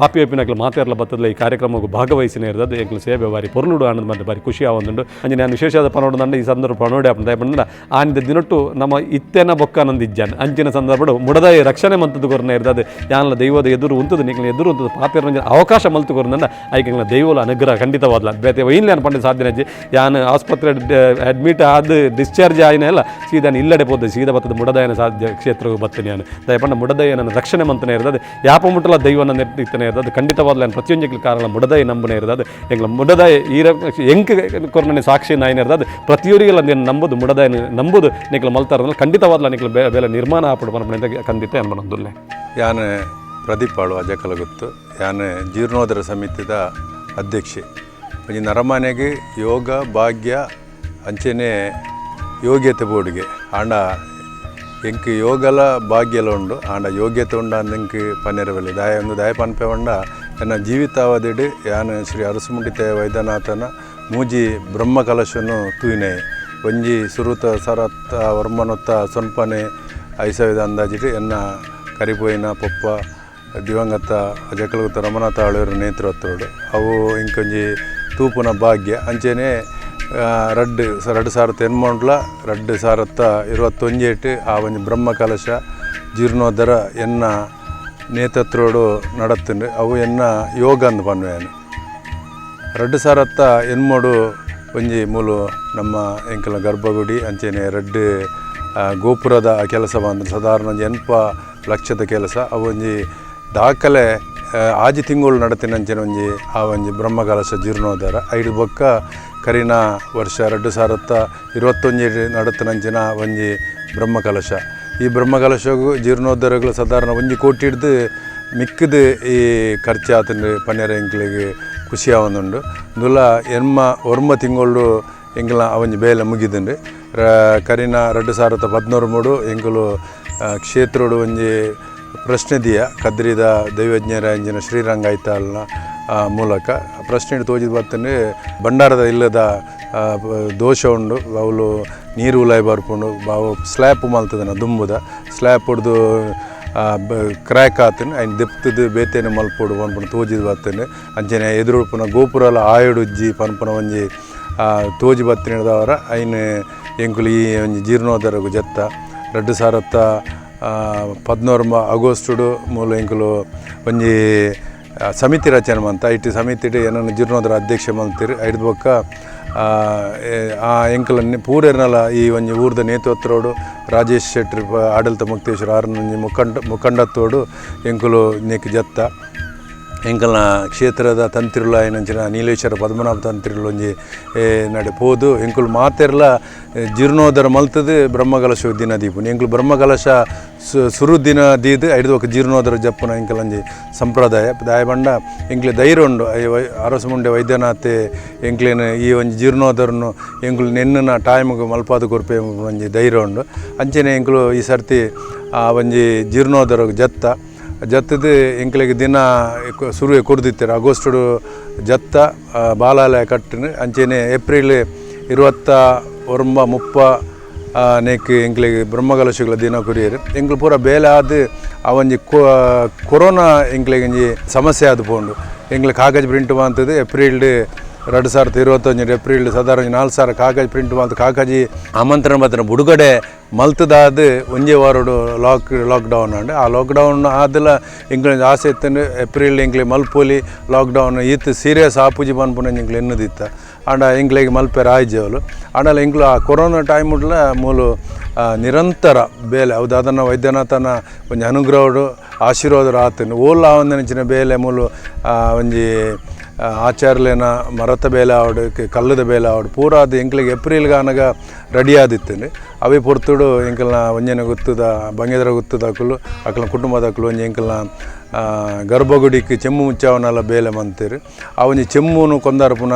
ಆಪಿ ಅಪಿನಕ್ಲ ಮಾತೆರ್ಲ ಬತ್ತದ ಈ ಕಾರ್ಯಕ್ರಮಕ್ಕೆ ಭಾಗವಹಿಸಿ ನೇರ್ದದು ಎಂಕ್ಲ ಸೇವೆ ಬಾರಿ ಪೊರ್ಲುಡು ಆನಂದ ಮತ್ತೆ ಬಾರಿ ಖುಷಿ ಆವೊಂದುಂಡು. ಅಂಚನೆ ನಾನು ವಿಶೇಷವಾದ ಪನೋಡು ನಂಡ ಈ ಸಂದರ್ಭ ಪನೋಡೆ ಆಪುಂಡು ದಯಪಂಡ ಆನಿದ ದಿನೊಟ್ಟು ನಮ್ಮ ಇತ್ತೆನ ಬೊಕ್ಕನಂದು ಇಜ್ಜಾನ್ ಅಂಚಿನ ಸಂದರ್ಭಡು ಮುಡದಾಯ ರಕ್ಷಣೆ ಮಂತದ್ದು ಕೊರ್ನ ಇರ್ತದೆ ಯಾನ್ಲ ದೈವದ ಎದುರು ಉಂತದು ನಿಕ್ಲ ಎದುರು ಉಂತದು ಪಾತೆರ್ನ ಅವಕಾಶ ಮಲ್ತು ಕೊರ್ನಂಡ ಐಕ್ ಎಂಕ್ಲ ದೈವಲ ಅನುಗ್ರಹ ಖಂಡಿತವಾದ್ಲ ಬೇತೆ ಒಯ್ನ್ಲೆ ಅನ್ಪಂಡ ಸಾಧ್ಯನಜ್ಜಿ ಯಾನ್ ಆಸ್ಪತ್ರೆ ಅಡ್ಮಿಟ್ ಆದ ಡಿಸ್ಚಾರ್ಜ್ ಆಯ್ನ ಎಲ್ಲ ಸೀದಾ ಇಲ್ಲಡೆ ಪೋದು ಸೀದಾ ಬತ್ತದ ಮುಡದಾಯನ ಸಾಧ್ಯ ಕ್ಷೇತ್ರಕ್ಕೆ ಬತ್ತನೆ ಯಾನು ದಯಪಂಡ ಮುಡದಾಯನ ರಕ್ಷಣೆ ಮಂತನೇ ಇರ್ತದೆ ಯಾಪ ಮುಟ್ಟಲ ದೈವನ ನೆಟ್ಟಿತ್ತನೇ ಇರ್ತದೆ ಖಂಡಿತವಾದ್ಲ ನಾನು ಪ್ರತಿಯೊಂದು ಕಾರಣ ಮುಡದಾಯ ನಂಬನೇ ಇರ್ತದೆ ಎಂಗ್ಲ ಮುಡದಾಯ ಈ ಎಂಕ್ ಕೊರ್ನನೆ ಸಾಕ್ಷಿ ನಾಯಿನ ಇರ್ತದೆ ಪ್ರತಿಯೊರಿಗೆಲ್ಲ ನೀನು ನಂಬುದು ಮುಡದಾಯನ ನಂಬುದು ನಿಕ್ಲ ಮಲ್ತಾರಲ್ಲ ಖಂಡಿತವಾದ್ಲ ನಿಕ್ಲ ಬೇಲೆ ನಿರ್ಮಾಣ ಆಪಡು ಪನಪನೆ ಕಂದಿತ್ತೆ ಅನ್ಬನೊಂದುಲ್ಲೆ. ಯಾನ್ ಪ್ರದೀಪಾಳು ಅಜಕಲಗುತ್ತು ಯಾನ್ ಜೀರ್ಣೋದರ ಸಮಿತಿದ ಅಧ್ಯಕ್ಷೆ. ಒಂಜಿ ನರಮನೆಗೆ ಯೋಗ ಭಾಗ್ಯ ಅಂಚೆನೆ ಯೋಗ್ಯತೆ ಬೋರ್ಡ್ಗೆ ಆಂಡ ಎಂಕ್ ಯೋಗಲ ಭಾಗ್ಯಲ ಉಂಡು ಆಂಡ ಯೋಗ್ಯತೆ ಉಂಡ ಅಂದ್ ಎಂಕ್ ಪನ್ನೆರವಲ್ಲಿ ದಾಯ ಒಂದು ದಾಯ ಪನ್ಪೆ ಉಂಡ ಎನ್ನ ಜೀವಿತಾವಧಿಡ್ ಯಾನ್ ಶ್ರೀ ಅರಸುಮುಂಡಿತೆ ವೈದ್ಯನಾಥನ ಮೂಜಿ ಬ್ರಹ್ಮ ಕಲಶನು ತೂಯಿನೆ ಒಂಜಿ ಸುರುತ ಸರತ್ತ ವರ್ಮನೊತ್ತ ಸೊನ್ಪನೆ ಐಸವಿದ ಅಂದಾಜಿಡ್ ಎನ್ನ ಕರಿಪೋಯಿನ ಪೊಪ್ಪ ದಿವಂಗತ ಅಜಕಲಗುತ್ತ ರಮನಾಥ ಆಳ್ವೆರ್ ನೇತೃತ್ವಡು ಅವು ಇಂಕೊಂಜಿ ತೂಪುನ ಭಾಗ್ಯ ಅಂಚೆನೆ ರಡ್ಡು ರಡ್ಡು ಸಾವಿರದ ಎನ್ಮೊಂಡ್ಲ ರಡ್ಡು ಸಾವಿರದ ಇರುವತ್ತೊಂಜೇಟು ಆ ಒಂಜಿ ಬ್ರಹ್ಮ ಕಲಶ ಜೀರ್ಣೋದ್ಧರ ಎನ್ನ ನೇತೃತ್ವಡು ನಡತ್ತುಂಡು ಅವು ಎನ್ನ ಯೋಗ ಅಂದ್ ಪನ್ವೇನು. ರಡ್ಡು ಸಾವಿರತ್ತ ಎನ್ಮೋಡು ಒಂಜಿ ಮೂಲು ನಮ್ಮ ಎಂಕಲ್ನ ಗರ್ಭಗುಡಿ ಅಂಚೆನೆ ರಡ್ಡು ಗೋಪುರದ ಕೆಲಸ ಬಂದು ಸಾಧಾರಣ ಒಂಜಿ ಎನ್ಪ ಲಕ್ಷದ ಕೆಲಸ ಅವು ಒಂಜಿ ದಾಖಲೆ ಆಜಿ ತಿಂಗಳು ನಡತಿನಂಚಿನ ಒಂಜಿ ಆ ಒಂಜಿ ಬ್ರಹ್ಮಕಲಶ ಜೀರ್ಣೋದ್ಧಾರ ಐದು ಬೊಕ್ಕ ಕರಿನ ವರ್ಷ ರಡ್ಡು ಸಾವಿರದ ಇರುವತ್ತೊಂಜಿ ನಡತಿನಂಚಿನ ಒಂಜಿ ಬ್ರಹ್ಮಕಲಶ. ಈ ಬ್ರಹ್ಮಕಲಶಗೂ ಜೀರ್ಣೋದ್ಧಾರಗಳು ಸಾಧಾರಣ ಒಂಜಿ ಕೋಟಿ ಹಿಡ್ದು ಮಿಕ್ಕದು ಈ ಖರ್ಚು ಆತಂದು ಪನ್ನೆರ ಎಂಕ್ಲೆಗ್ ಖುಷಿ ಆವೊಂದುಂಡು. ಇಂದುಲ ಎನ್ಮ ಒರ್ಮ ತಿಂಗಳು ಎಂಕ್ಲ ಆ ಒಂಜಿ ಬೇಲೆ ಮುಗಿದುಂಡು. ಕರಿನ ರಡ್ಡು ಸಾವಿರದ ಪದಿನೂರು ಮೂಡು ಎಂಕುಲು ಕ್ಷೇತ್ರಡು ಒಂಜಿ ಪ್ರಶ್ನೆ ದಿಯ ಕದ್ರಿದ ದೈವಜ್ಞರ ಎಂಜಿನ ಶ್ರೀರಂಗ ಐತಾಲ್ನ ಮೂಲಕ ಪ್ರಶ್ನೆ ತೋಜಿದ ಬತ್ತಂದ್ರೆ ಭಂಡಾರದ ಇಲ್ಲದ ದೋಷ ಉಂಡು ಅವುಲು ನೀರು ಉಲಾಯ್ ಬರ್ಪುಂಡು ಬಾವು ಸ್ಲ್ಯಾಪ್ ಮಲ್ತದನ ದುಂಬುದ ಸ್ಲ್ಯಾಪ್ ಹೊಡ್ದು ಕ್ರ್ಯಾಕ್ ಆತನ ಐನ್ ದೆಪ್ತದ ಬೇತೇನೆ ಮಲ್ಪೊಡು ಪನ್ಪುನ ತೋಜಿದ ಬತ್ತಂಡು. ಅಂಚನೆ ಎದುರುಪುನ ಗೋಪುರಲ ಆಯಡುಜ್ಜಿ ಪನ್ಪುನ ಒಂಜಿ ತೋಜಿ ಬತ್ತಿನದವರ ಐನ್ ಎಂಕುಲು ಈ ಒಂಜಿ ಜೀರ್ಣೋದ್ಧಾರಗು ಜತ್ತ ರಡ್ಡು ಸಾವಿರದ ಪದಿನೋರ್ಮ ಆಗಸ್ಟುಡು ಮೂಲು ಎಂಕುಲು ಒಂಜಿ ಸಮಿತಿ ರಚನೆ ಮಂತ ಇಟ್ಟು ಸಮಿತಿಡ್ ಏನನ್ನ ಜೀರ್ಣೋದ್ಧಾರ ಅಧ್ಯಕ್ಷ ಮಲ್ತಿರು ಐದು ಬೊಕ್ಕ ಆ ಎಂಕುಲ ಪೂರೆರ್ನಲ ಈ ಒಂಜಿ ಊರ್ದ ನೇತೃತ್ವಡು ರಾಜೇಶ್ ಶೆಟ್ರ್ ಆಡಳಿತ ಮುಕ್ತೇಶ್ವರ ಆರ್ನ ಒಂಜಿ ಮುಖಂಡತ್ವಡು ಎಂಕುಲು ನೆಕ್ ಜತ್ತ ಎಂಕಲ್ನ ಕ್ಷೇತ್ರದ ತಂತ್ರಿಲು ಆಯಿನಂಚಿನ ನೀಲೇಶ್ವರ ಪದ್ಮನಾಭ ತಂತ್ರಿಲು ಒಂಜಿ ನಡೆ ಪೋದು ಎಂಕುಲು ಮಾತೆರ್ಲ ಜೀರ್ಣೋದ್ಧಾರ ಮಲ್ತದು ಬ್ರಹ್ಮಕಲಶ ದಿನ ದೀಪುನಿ ಎಂಕುಲು ಬ್ರಹ್ಮಕಲಶ ಸುರು ದಿನ ದೀದು ಐದು ಬೊಕ್ಕ ಜೀರ್ಣೋದ್ಧಾರ ಜಪ್ಪುನ ಎಂಕಲ್ ಒಂಜಿ ಸಂಪ್ರದಾಯ ದಾಯ ಪಂಡ ಎಂಕ್ಲೆ ಧೈರ್ಯ ಉಂಡು ಅರಸುಮುಂಡೆ ವೈದ್ಯನಾಥೆ ಎಂಕ್ಲೆನ್ ಈ ಒಂಜಿ ಜೀರ್ಣೋದ್ಧಾರನು ಎಂಕುಲು ನೆನ್ನುನ ಟೈಮ್ಗೆ ಮಲ್ಪಾದ ಕೊರ್ಪೆ ಒಂಜಿ ಧೈರ್ಯ ಉಂಡು. ಅಂಚೆನೆ ಎಂಕುಲು ಈ ಸರ್ತಿ ಆ ಒಂಜಿ ಜೀರ್ಣೋದ್ಧಾರ ಜತ್ತ ಜತ್ತದ ಎಂಕ್ಲೆಗ್ ದಿನ ಸುರುವೆ ಕೊರ್ದಿತ್ತೆರ್ ಆಗಸ್ಟುಡು ಜತ್ತ ಬಾಲಾಲಯ ಕಟ್ಟಿನ ಅಂಚೆನೆ ಏಪ್ರಿಲ್ ಇರುವತ್ತ ಒರ್ಂಬ ಮುಪ್ಪ ನೇಕ್ ಎಂಕ್ಲೆಗ್ ಬ್ರಹ್ಮಕಲಶಗಳ ದಿನ ಕೊರಿಯೆರ್ ಎಂಕ್ಲು ಪೂರ ಬೇಲೆ ಆದ್ ಆ ಒಂಜಿ ಕೊರೋನಾ ಎಂಕ್ಲೆಗ್ ಒಂಜಿ ಸಮಸ್ಯೆ ಆದ್ ಪೋಂಡು ಎಂಕ್ಲೆ ಕಾಗಜ್ ಪ್ರಿಂಟ್ ಮಂತುದು ಏಪ್ರಿಲ್ ರಡ್ಡು ಸಾವಿರದ ಇರುವತ್ತೊಂಜಿ ಏಪ್ರಿಲ್ ಸಾಧಾರಣ ಒಂಜಿ 4000 ಕಾಗಜ್ ಪ್ರಿಂಟ್ ಮಂತ್ ಕಾಗಜಿ ಆಮಂತ್ರಣ ಪತ್ರ ಬುಡುಗಡೆ ಮಲ್ತದಾದ್ ಒಂಜೇ ವಾರಡು ಲಾಕ್ಡೌನ್ ಆಂಡ್ ಆ ಲಾಕ್ಡೌನ್ ಆದಲ ಎಂಕ್ಲೆ ಆಸೆ ಇತ್ತಂಡು ಏಪ್ರಿಲ್ ಎಂಕ್ಲೆ ಮಲ್ಪೊಲಿ ಲಾಕ್ಡೌನ್ ಈತ್ ಸೀರಿಯಸ್ ಆಪುಜಿ ಪನ್ಪುನ ಎಂಕ್ಲೆ ಎನ್ನುದಿತ್ತ ಆಂಡ ಎಂಕ್ಲೆಗ್ ಮಲ್ಪೆರೆ ಆಯ್ಜವಲು ಆಂಡಲ ಎಂಕ್ಲು ಆ ಕೊರೋನಾ ಟೈಮ್ ಉಡ್ಲ ಮೂಲು ನಿರಂತರ ಬೇಲೆ ಅವು ದಾದನ ವೈದ್ಯನಾಥನ ಒಂಜಿ ಅನುಗ್ರಹಡು ಆಶೀರ್ವಾದ ಆತನು ಓಲ್ ಆವಂದನೆಂಚಿನ ಬೇಲೆ ಮೂಲು ಒಂಜಿ ಆಚಾರ್ಲೇನ ಮರತ ಬೇಲೆ ಆವಡು ಕಲ್ಲದ ಬೇಲೆ ಆವಡು ಪೂರ ಅದು ಎಂಕ್ಲಿಗೆ ಏಪ್ರಿಲ್ಗೆ ಆನಗ ರೆಡಿ ಆದಿತ್ತುಂಡು. ಅವೇ ಪೊರ್ತುಡು ಎಂಕಲ್ನ ಒಂಜೆನ ಗುತ್ತದ ಬಂಗೇದ್ರ ಗುತ್ತದ ಅಕುಲು ಅಕಲ್ನ ಕುಟುಂಬದ ಅಕುಲು ಒಂಜಿ ಎಂಕಲ್ನ ಗರ್ಭಗುಡಿಕ್ ಚೆಮ್ಮು ಮುಚ್ಚಾವನೆಲ್ಲ ಬೇಲೆ ಮಂತೇರು. ಆ ಒಂಜಿ ಚೆಮ್ಮುನು ಕೊಂದಾರ್ಪುನ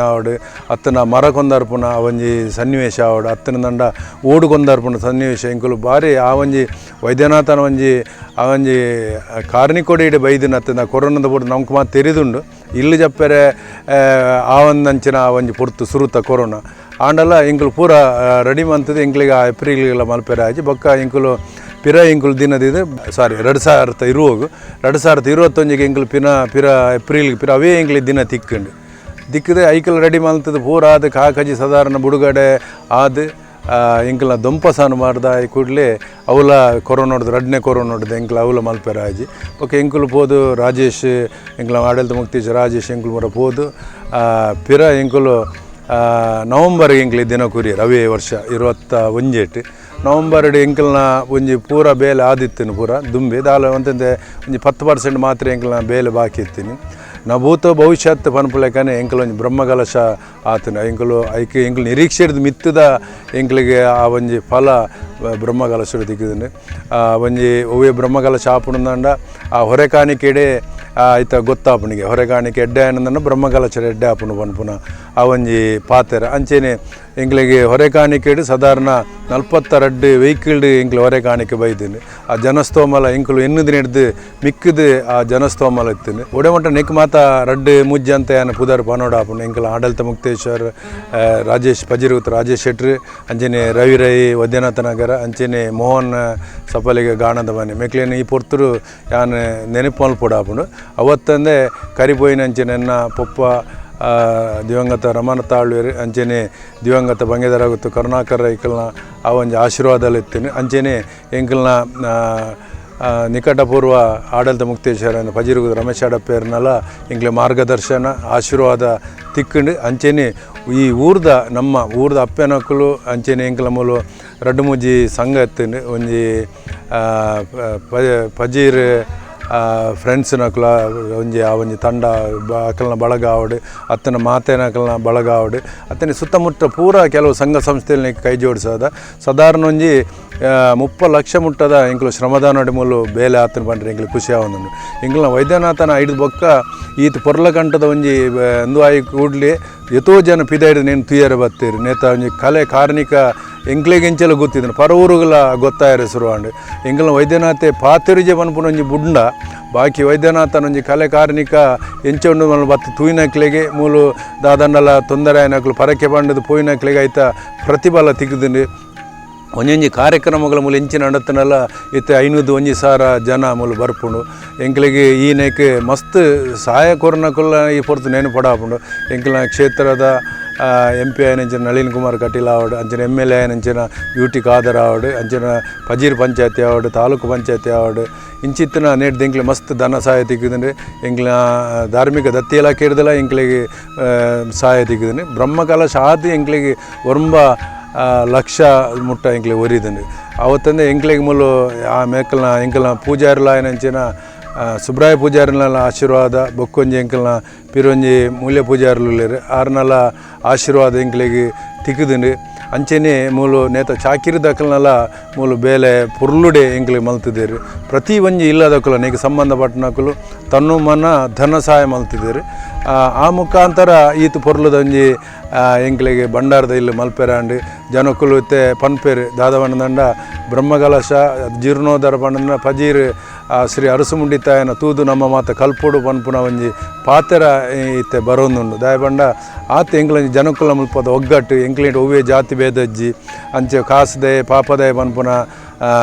ಆವಡು ಅತ್ತನ ಮರ ಕೊಂದಾರ್ಪುನ ಆ ಒಂಜಿ ಸನ್ನಿವೇಶ ಆವಡು ಅತ್ತನ ದಂಡ ಓಡು ಕೊಂದಾರ್ಪುನ ಸನ್ನಿವೇಶ ಎಂಕುಲು ಬಾರಿ ಆ ಒಂಜಿ ವೈದ್ಯನಾಥನ ಒಂಜಿ ಆ ಒಂಜಿ ಕಾರ್ಣಿಕೊಡಿ ಇಡೆ ಬೈದಿನ ಅತ್ತನ ಕೊರೋನಾದ ಪೊರ್ತು ನಮ್ಗೆ ಮಾತು ತೆರಿದುಂಡು. ಇಲ್ಲಿ ಜಪ್ಪೆರೆ ಆ ಒಂದಂಚಿನ ಆ ಒಂಜಿ ಪೊರ್ತು ಸುರುತ ಕೊರೋನಾ ಆಂಡಲ ಎಂಕುಲು ಪೂರ ರೆಡಿ ಮಂತದ್ದು ಎಂಕ್ಲಿಗೆ ಆ ಏಪ್ರಿಲ್ಗೆಲ್ಲ ಮಲ್ಪೆರೆ ಆಜಿ ಬೊಕ್ಕ ಎಂಕುಲು ಪಿರ ಎಂಕುಲು ದಿನದಿದ್ದು ಸಾರಿ 2020 2021ಗೆ ಎಂಕುಲು ಪಿನ ಪಿರ ಏಪ್ರಿಲ್ಗೆ ಪಿರ ಅವೇ ಎಂಕ್ಲಿಗೆ ದಿನ ತಿಕ್ಕಂಡು ದಿಕ್ಕದೆ ಐಕಲ್ ರೆಡಿ ಮಲ್ತದ್ದು ಪೂರ ಆದ ಕಾಕಜಿ ಸಾಧಾರಣ ಬುಡುಗಡೆ ಆದ ಎಂಕಲ್ನ ದೊಂಪಸಾನು ಮಾಡ್ದ ಕೂಡಲೇ ಅವಲ ಕೊರೋನಾ ಹೊಡೆದು ರಡ್ನೇ ಕೊರೋನಾ ಹೊಡೆದು ಎಂಕಲ್ ಅವಲ ಮಲ್ಪೆರೆ ಆಜಿ. ಓಕೆ ಎಂಕುಲು ಪೋದು ರಾಜೇಶ್ ಎಂಕಲ ಆಡಳಿತ ಮುಕ್ತೇಶ್ ರಾಜೇಶ್ ಎಂಕುಲು ಪೂರ ಪೋದು ಪಿರ ಎಂಕುಲು ನವಂಬರ್ ಎಂಕ್ಲಿ ದಿನ ಕುರಿಯರ್ ಅವೇ ವರ್ಷ 21 ನವಂಬರ್ ಎಂಕಲ್ನ ಒಂಜಿ ಪೂರ ಬೇಲೆ ಆದಿತ್ತಿನ ಪೂರ ದುಂಬಿ ದಾಲ ಅಂತಂದೆ ಒಂಜಿ 10% ಮಾತ್ರ ಎಂಕಲ್ನ ಬೇಲೆ ಬಾಕಿ ಇತ್ತೀನಿ. ನಭೂತ ಭವಿಷ್ಯತ್ ಪನ್ಪುಲೆಕನೆ ಎಂಕಲ್ ಒಂಜಿ ಬ್ರಹ್ಮಕಲಶ ಆತನ ಎಂಕುಲು ಐಕೆ ಎಂಕುಲು ನಿರೀಕ್ಷೆ ಹಿಡ್ದು ಮಿತ್ತದ ಎಂಕ್ಲಿಗೆ ಆ ಒಂಜಿ ಫಲ ಬ್ರಹ್ಮಕಲಶ ತಿಕ್ಕಿದ್ದೀನಿ. ಆ ಒಂಜಿ ಒವ್ವೇ ಬ್ರಹ್ಮಕಲಶ ಆಪುಣಂದಂಡ ಆ ಹೊರೆ ಕಾಣಿಕೆಡೆ ಐತ ಗೊತ್ತಾಪುಣಿಗೆ ಹೊರೆ ಕಾಣಿಕೆ ಎಡ್ಡೆ ಆನಂದನ ಬ್ರಹ್ಮಕಲಶ ಎಡ್ಡೆ ಆಪುಣು ಪನ್ಪುನ ಆ ಒಂಜಿ ಪಾತೆರ. ಅಂಚೆನೆ ಎಂಕ್ಲಿಗೆ ಹೊರೆ ಕಾಣಿಕೆಡು ಸಾಧಾರಣ 42 ವೆಹಿಕಲ್ಡ್ ಎಂಕ್ಲು ಹೊರೆ ಕಾಣಿಕೆ ಬೈದಿನಿ. ಆ ಜನಸ್ತೋಮಲ ಎಂಕುಲು ಎನ್ನುದಿನ ಹಿಡ್ದು ಮಿಕ್ಕದು ಆ ಜನಸ್ತೋಮಲ ಇತ್ತಿನಿ. ಒಡೆಮಟ್ಟ ನೆಕ್ ಮಾತ ರಡ್ಡು ಮುಜ್ಜೆ ಅಂತ ಏನ ಪುದರ್ ಪನೋಡ ಆಪುಂಡು ಎಂಕುಲು ಆಡಳಿತ ಮುಕ್ತೇಶ್ವರ್ ರಾಜೇಶ್ ಪಜಿರುತ್ ರಾಜೇಶ್ ಶೆಟ್ರು ಅಂಚೆನೆ ರವಿ ರೈ ವೈದ್ಯನಾಥ ನಗರ ಅಂಚೆನೆ ಮೋಹನ್ ಸಪಲಿಗೆ ಗಾಣದ ಮನೆ ಮೆಕ್ಲೇನು ಈ ಪೊರ್ತುರು ಯಾನ್ ನೆನಪು ಮಲ್ಪೊಡು ಆಪುಂಡು. ಅವತ್ತಂದೆ ಕರಿಪೋಯಿನ ಅಂಚೆನೆ ಎನ್ನ ಪೊಪ್ಪ ದಿವಂಗತ ರಮಣ ತಾಳ್ವೇರು ಅಂಚೆನೆ ದಿವಂಗತ ಬಂಗೇದರಾಗುತ್ತು ಕರುಣಾಕರ ಐಕಲ್ನ ಆ ಒಂಜಿ ಆಶೀರ್ವಾದದಲ್ಲಿ ಇತ್ತೀನಿ. ಅಂಚೆನೆ ಎಂಕಲ್ನ ನಿಕಟಪೂರ್ವ ಆಡಳಿತ ಮುಕ್ತೇಶ್ವರ ಪಜಿರುಗು ರಮೇಶ್ ಅಡಪ್ಪೇರ್ನಲ ಎಂಕ್ಲೆ ಮಾರ್ಗದರ್ಶನ ಆಶೀರ್ವಾದ ತಿಕ್ಕಂಡು. ಅಂಚೆನೆ ಈ ಊರ್ದ ನಮ್ಮ ಊರ್ದ ಅಪ್ಪೆನಕುಲು ಅಂಚೆನೆ ಎಂಕಲ ಮೂಲು ರಡ್ಡು ಮೂಜಿ ಸಂಘ ಎತ್ತಿಂಡು ಒಂಜಿ ಪಜೀರ್ ಫ್ರೆಂಡ್ಸ್ನಕುಲ ಒಂಜಿ ಆ ಒಂಜಿ ತಂಡ ಅಕಲ್ನ ಬಳಗ ಆವಡು ಅತ್ತನ ಮಾತೆನಕಲ್ನ ಬಳಗ ಆವಡು ಅತ್ತನೆ ಸುತ್ತಮುತ್ತ ಪೂರ ಕೆಲವು ಸಂಘ ಸಂಸ್ಥೆಯಲ್ಲಿ ಕೈ ಜೋಡಿಸೋದ ಸಾಧಾರಣ ಒಂಜಿ 30 ಲಕ್ಷ ಮುಟ್ಟದ ಎಂಕುಲು ಶ್ರಮದಾನ ಮೂಲು ಬೇಲೆ ಆತನ ಪಂಡ್ರೆ ಎಂಕ್ಲು ಖುಷಿ ಆವೊಂದುಂಡು. ಎಂಕಲ್ನ ವೈದ್ಯನಾಥನ ಐದು ಬೊಕ್ಕ ಈತ ಪೊರ್ಲಕಂಟದ ಒಂಜಿ ಅಂದು ಆಯಿ ಕೂಡ್ಲಿ ಎತೋ ಜನ ಪಿದಾಯ್ದು ನೇನು ತುಯ್ಯರ ಬತ್ತೀರಿ ನೇತ ಒಂಜಿ ಕಲೆ ಕಾರ್ಣಿಕ ಎಂಕ್ಲೆಗೆ ಎಂಚೆಲ್ಲ ಗೊತ್ತಿದ್ದನು ಪರ ಊರುಗಳ ಗೊತ್ತಾಯರೆ ಶುರುವಾಂಡು. ಎಂಕಲ್ನ ವೈದ್ಯನಾಥೆ ಪಾತಿರುಜೆ ಪನ್ಪುನ ಒಂಜಿ ಬುಂಡ ಬಾಕಿ ವೈದ್ಯನಾಥನ ಒಂಜಿ ಕಲೆ ಕಾರ್ಣಿಕ ಎಂಚ ಉಂಡು ಮಲ್ಲ ಬತ್ತು ತೂಯಿನಕ್ಲೆಗೆ ಮೂಲು ದಾದಂಡಲ ತೊಂದರೆ ಆಯ್ನಕ್ಲು ಪರಕೆ ಪಂಡದು ಪೋಯಿನಕ್ಲೆಗೆ ಐತ ಪ್ರತಿಫಲ ತಿಕ್ಕುದುಂಡು. ಒಂಜೊಂಜಿ ಕಾರ್ಯಕ್ರಮಗಳ ಮೂಲ ಎಂಚಿನ ನಡತನಲ್ಲ ಇತ್ತೆ 500 1000 ಜನ ಮೂಲು ಬರ್ಪುಂಡು. ಎಂಕ್ಲೆಗೆ ಈ ನೆಕ್ ಮಸ್ತ್ ಸಹಾಯ ಕೊರ್ನಕುಲ್ಲ ಈ ಪೊರ್ತು ನೆನಪು ಎಂಕ್ಲ ಕ್ಷೇತ್ರದ ಎಂ ಪಿ ಆಯನಂಚಿನ ನಳಿನ್ ಕುಮಾರ್ ಕಟೀಲ್ ಆವಡು ಅಂಚಿನ M L A ಆಯನಂಚಿನ U T Khader ಆವಡು ಅಂಚಿನ ಪಜೀರ್ ಪಂಚಾಯತಿ ಆವಡು ತಾಲೂಕು ಪಂಚಾಯತಿ ಆವಡು ಇಂಚಿತ್ತಿನ ನೇಡ್ದು ಎಂಕ್ಲೆ ಮಸ್ತ್ ಧನ ಸಹಾಯ ತಿಕ್ಕಿದ್ರೆ ಎಂಕ್ಲ ಧಾರ್ಮಿಕ ದತ್ತಿ ಇಲಾಖೆ ಹಿಡ್ದಲ್ಲ ಎಂಕ್ಲೆಗೆ ಸಹಾಯ ತಿಕ್ಕಿದ್ರೆ ಬ್ರಹ್ಮಕಲಶ ಆದ ಎಂಕ್ಲೆಗೆ ಒರಂಬ ಲಕ್ಷ ಮುಟ್ಟ ಎಂಕ್ಲೆ ಒರಿದಂಡು. ಅವತ್ತಂದೆ ಎಂಕ್ಲೆಗೆ ಮೂಲು ಆ ಮೇಕಲ್ನ ಎಂಕಲ್ನ ಪೂಜಾರಿಲ ಆಯನಂಚಿನ ಸುಬ್ರಾಯ ಪೂಜಾರಿನ ಆಶೀರ್ವಾದ ಬೊಕ್ಕೊಂಜಿ ಎಂಕಲ್ನ ಪಿರೊಂಜಿ ಮೂಲ್ಯ ಪೂಜಾರುಲು ಆರ್ನಲ ಆಶೀರ್ವಾದ ಎಂಕ್ಲೆಗೆ ತಿಕ್ಕುದುಂಡು. ಅಂಚೆನೆ ಮೂಲು ನೇತ ಚಾಕಿರಿ ದಕ್ಕಲ್ನಲ ಮೂಲು ಬೇಲೆ ಪುರ್ಲುಡೆ ಎಂಕ್ಲೆ ಮಲ್ತಿದ್ದೇರು. ಪ್ರತಿ ಒಂಜಿ ಇಲ್ಲದಕ್ಕಲು ನೆಗೆ ಸಂಬಂಧಪಟ್ಟನಕುಲು ತನ್ನು ಮನ ಧನ ಸಹಾಯ ಮಲ್ತಿದ್ದೇರು. ಆ ಮುಖಾಂತರ ಈತ ಪೊರ್ಲುದ ಒಂಜಿ ಎಂಕ್ಲೆಗೆ ಭಂಡಾರದ ಇಲ್ಲಿ ಮಲ್ಪೆರಾಂಡು ಜನಕುಲು ಇತ್ತೆ ಪನ್ಪೇರು ದಾದವಣ್ಣದಂಡ ಬ್ರಹ್ಮಕಲಶ ಜೀರ್ಣೋದ್ಧಾರ ಪಂಡ ಪಜೀರ್ ಶ್ರೀ ಅರಸುಮುಂಡಿ ತಾಯನ ತೂದು ನಮ್ಮ ಮಾತ ಕಲ್ಪೊಡು ಪನ್ಪುನ ಒಂಜಿ ಪಾತೆರ ಇತ್ತೆ ಬರೋಂದುಂಡು. ದಾಯಪಂಡ ಆತ ಎಂಕ್ಲ ಜನಕುಲ ಮುಲ್ಪದ ಒಗ್ಗಟ್ಟು ಎಂಕ್ಲೇಟ್ ಒವ್ವೇ ಜಾತಿ ಭೇದಜ್ಜಿ ಅಂಚೆ ಕಾಸುದೆ ಪಾಪದಯ ಪನ್ಪುನ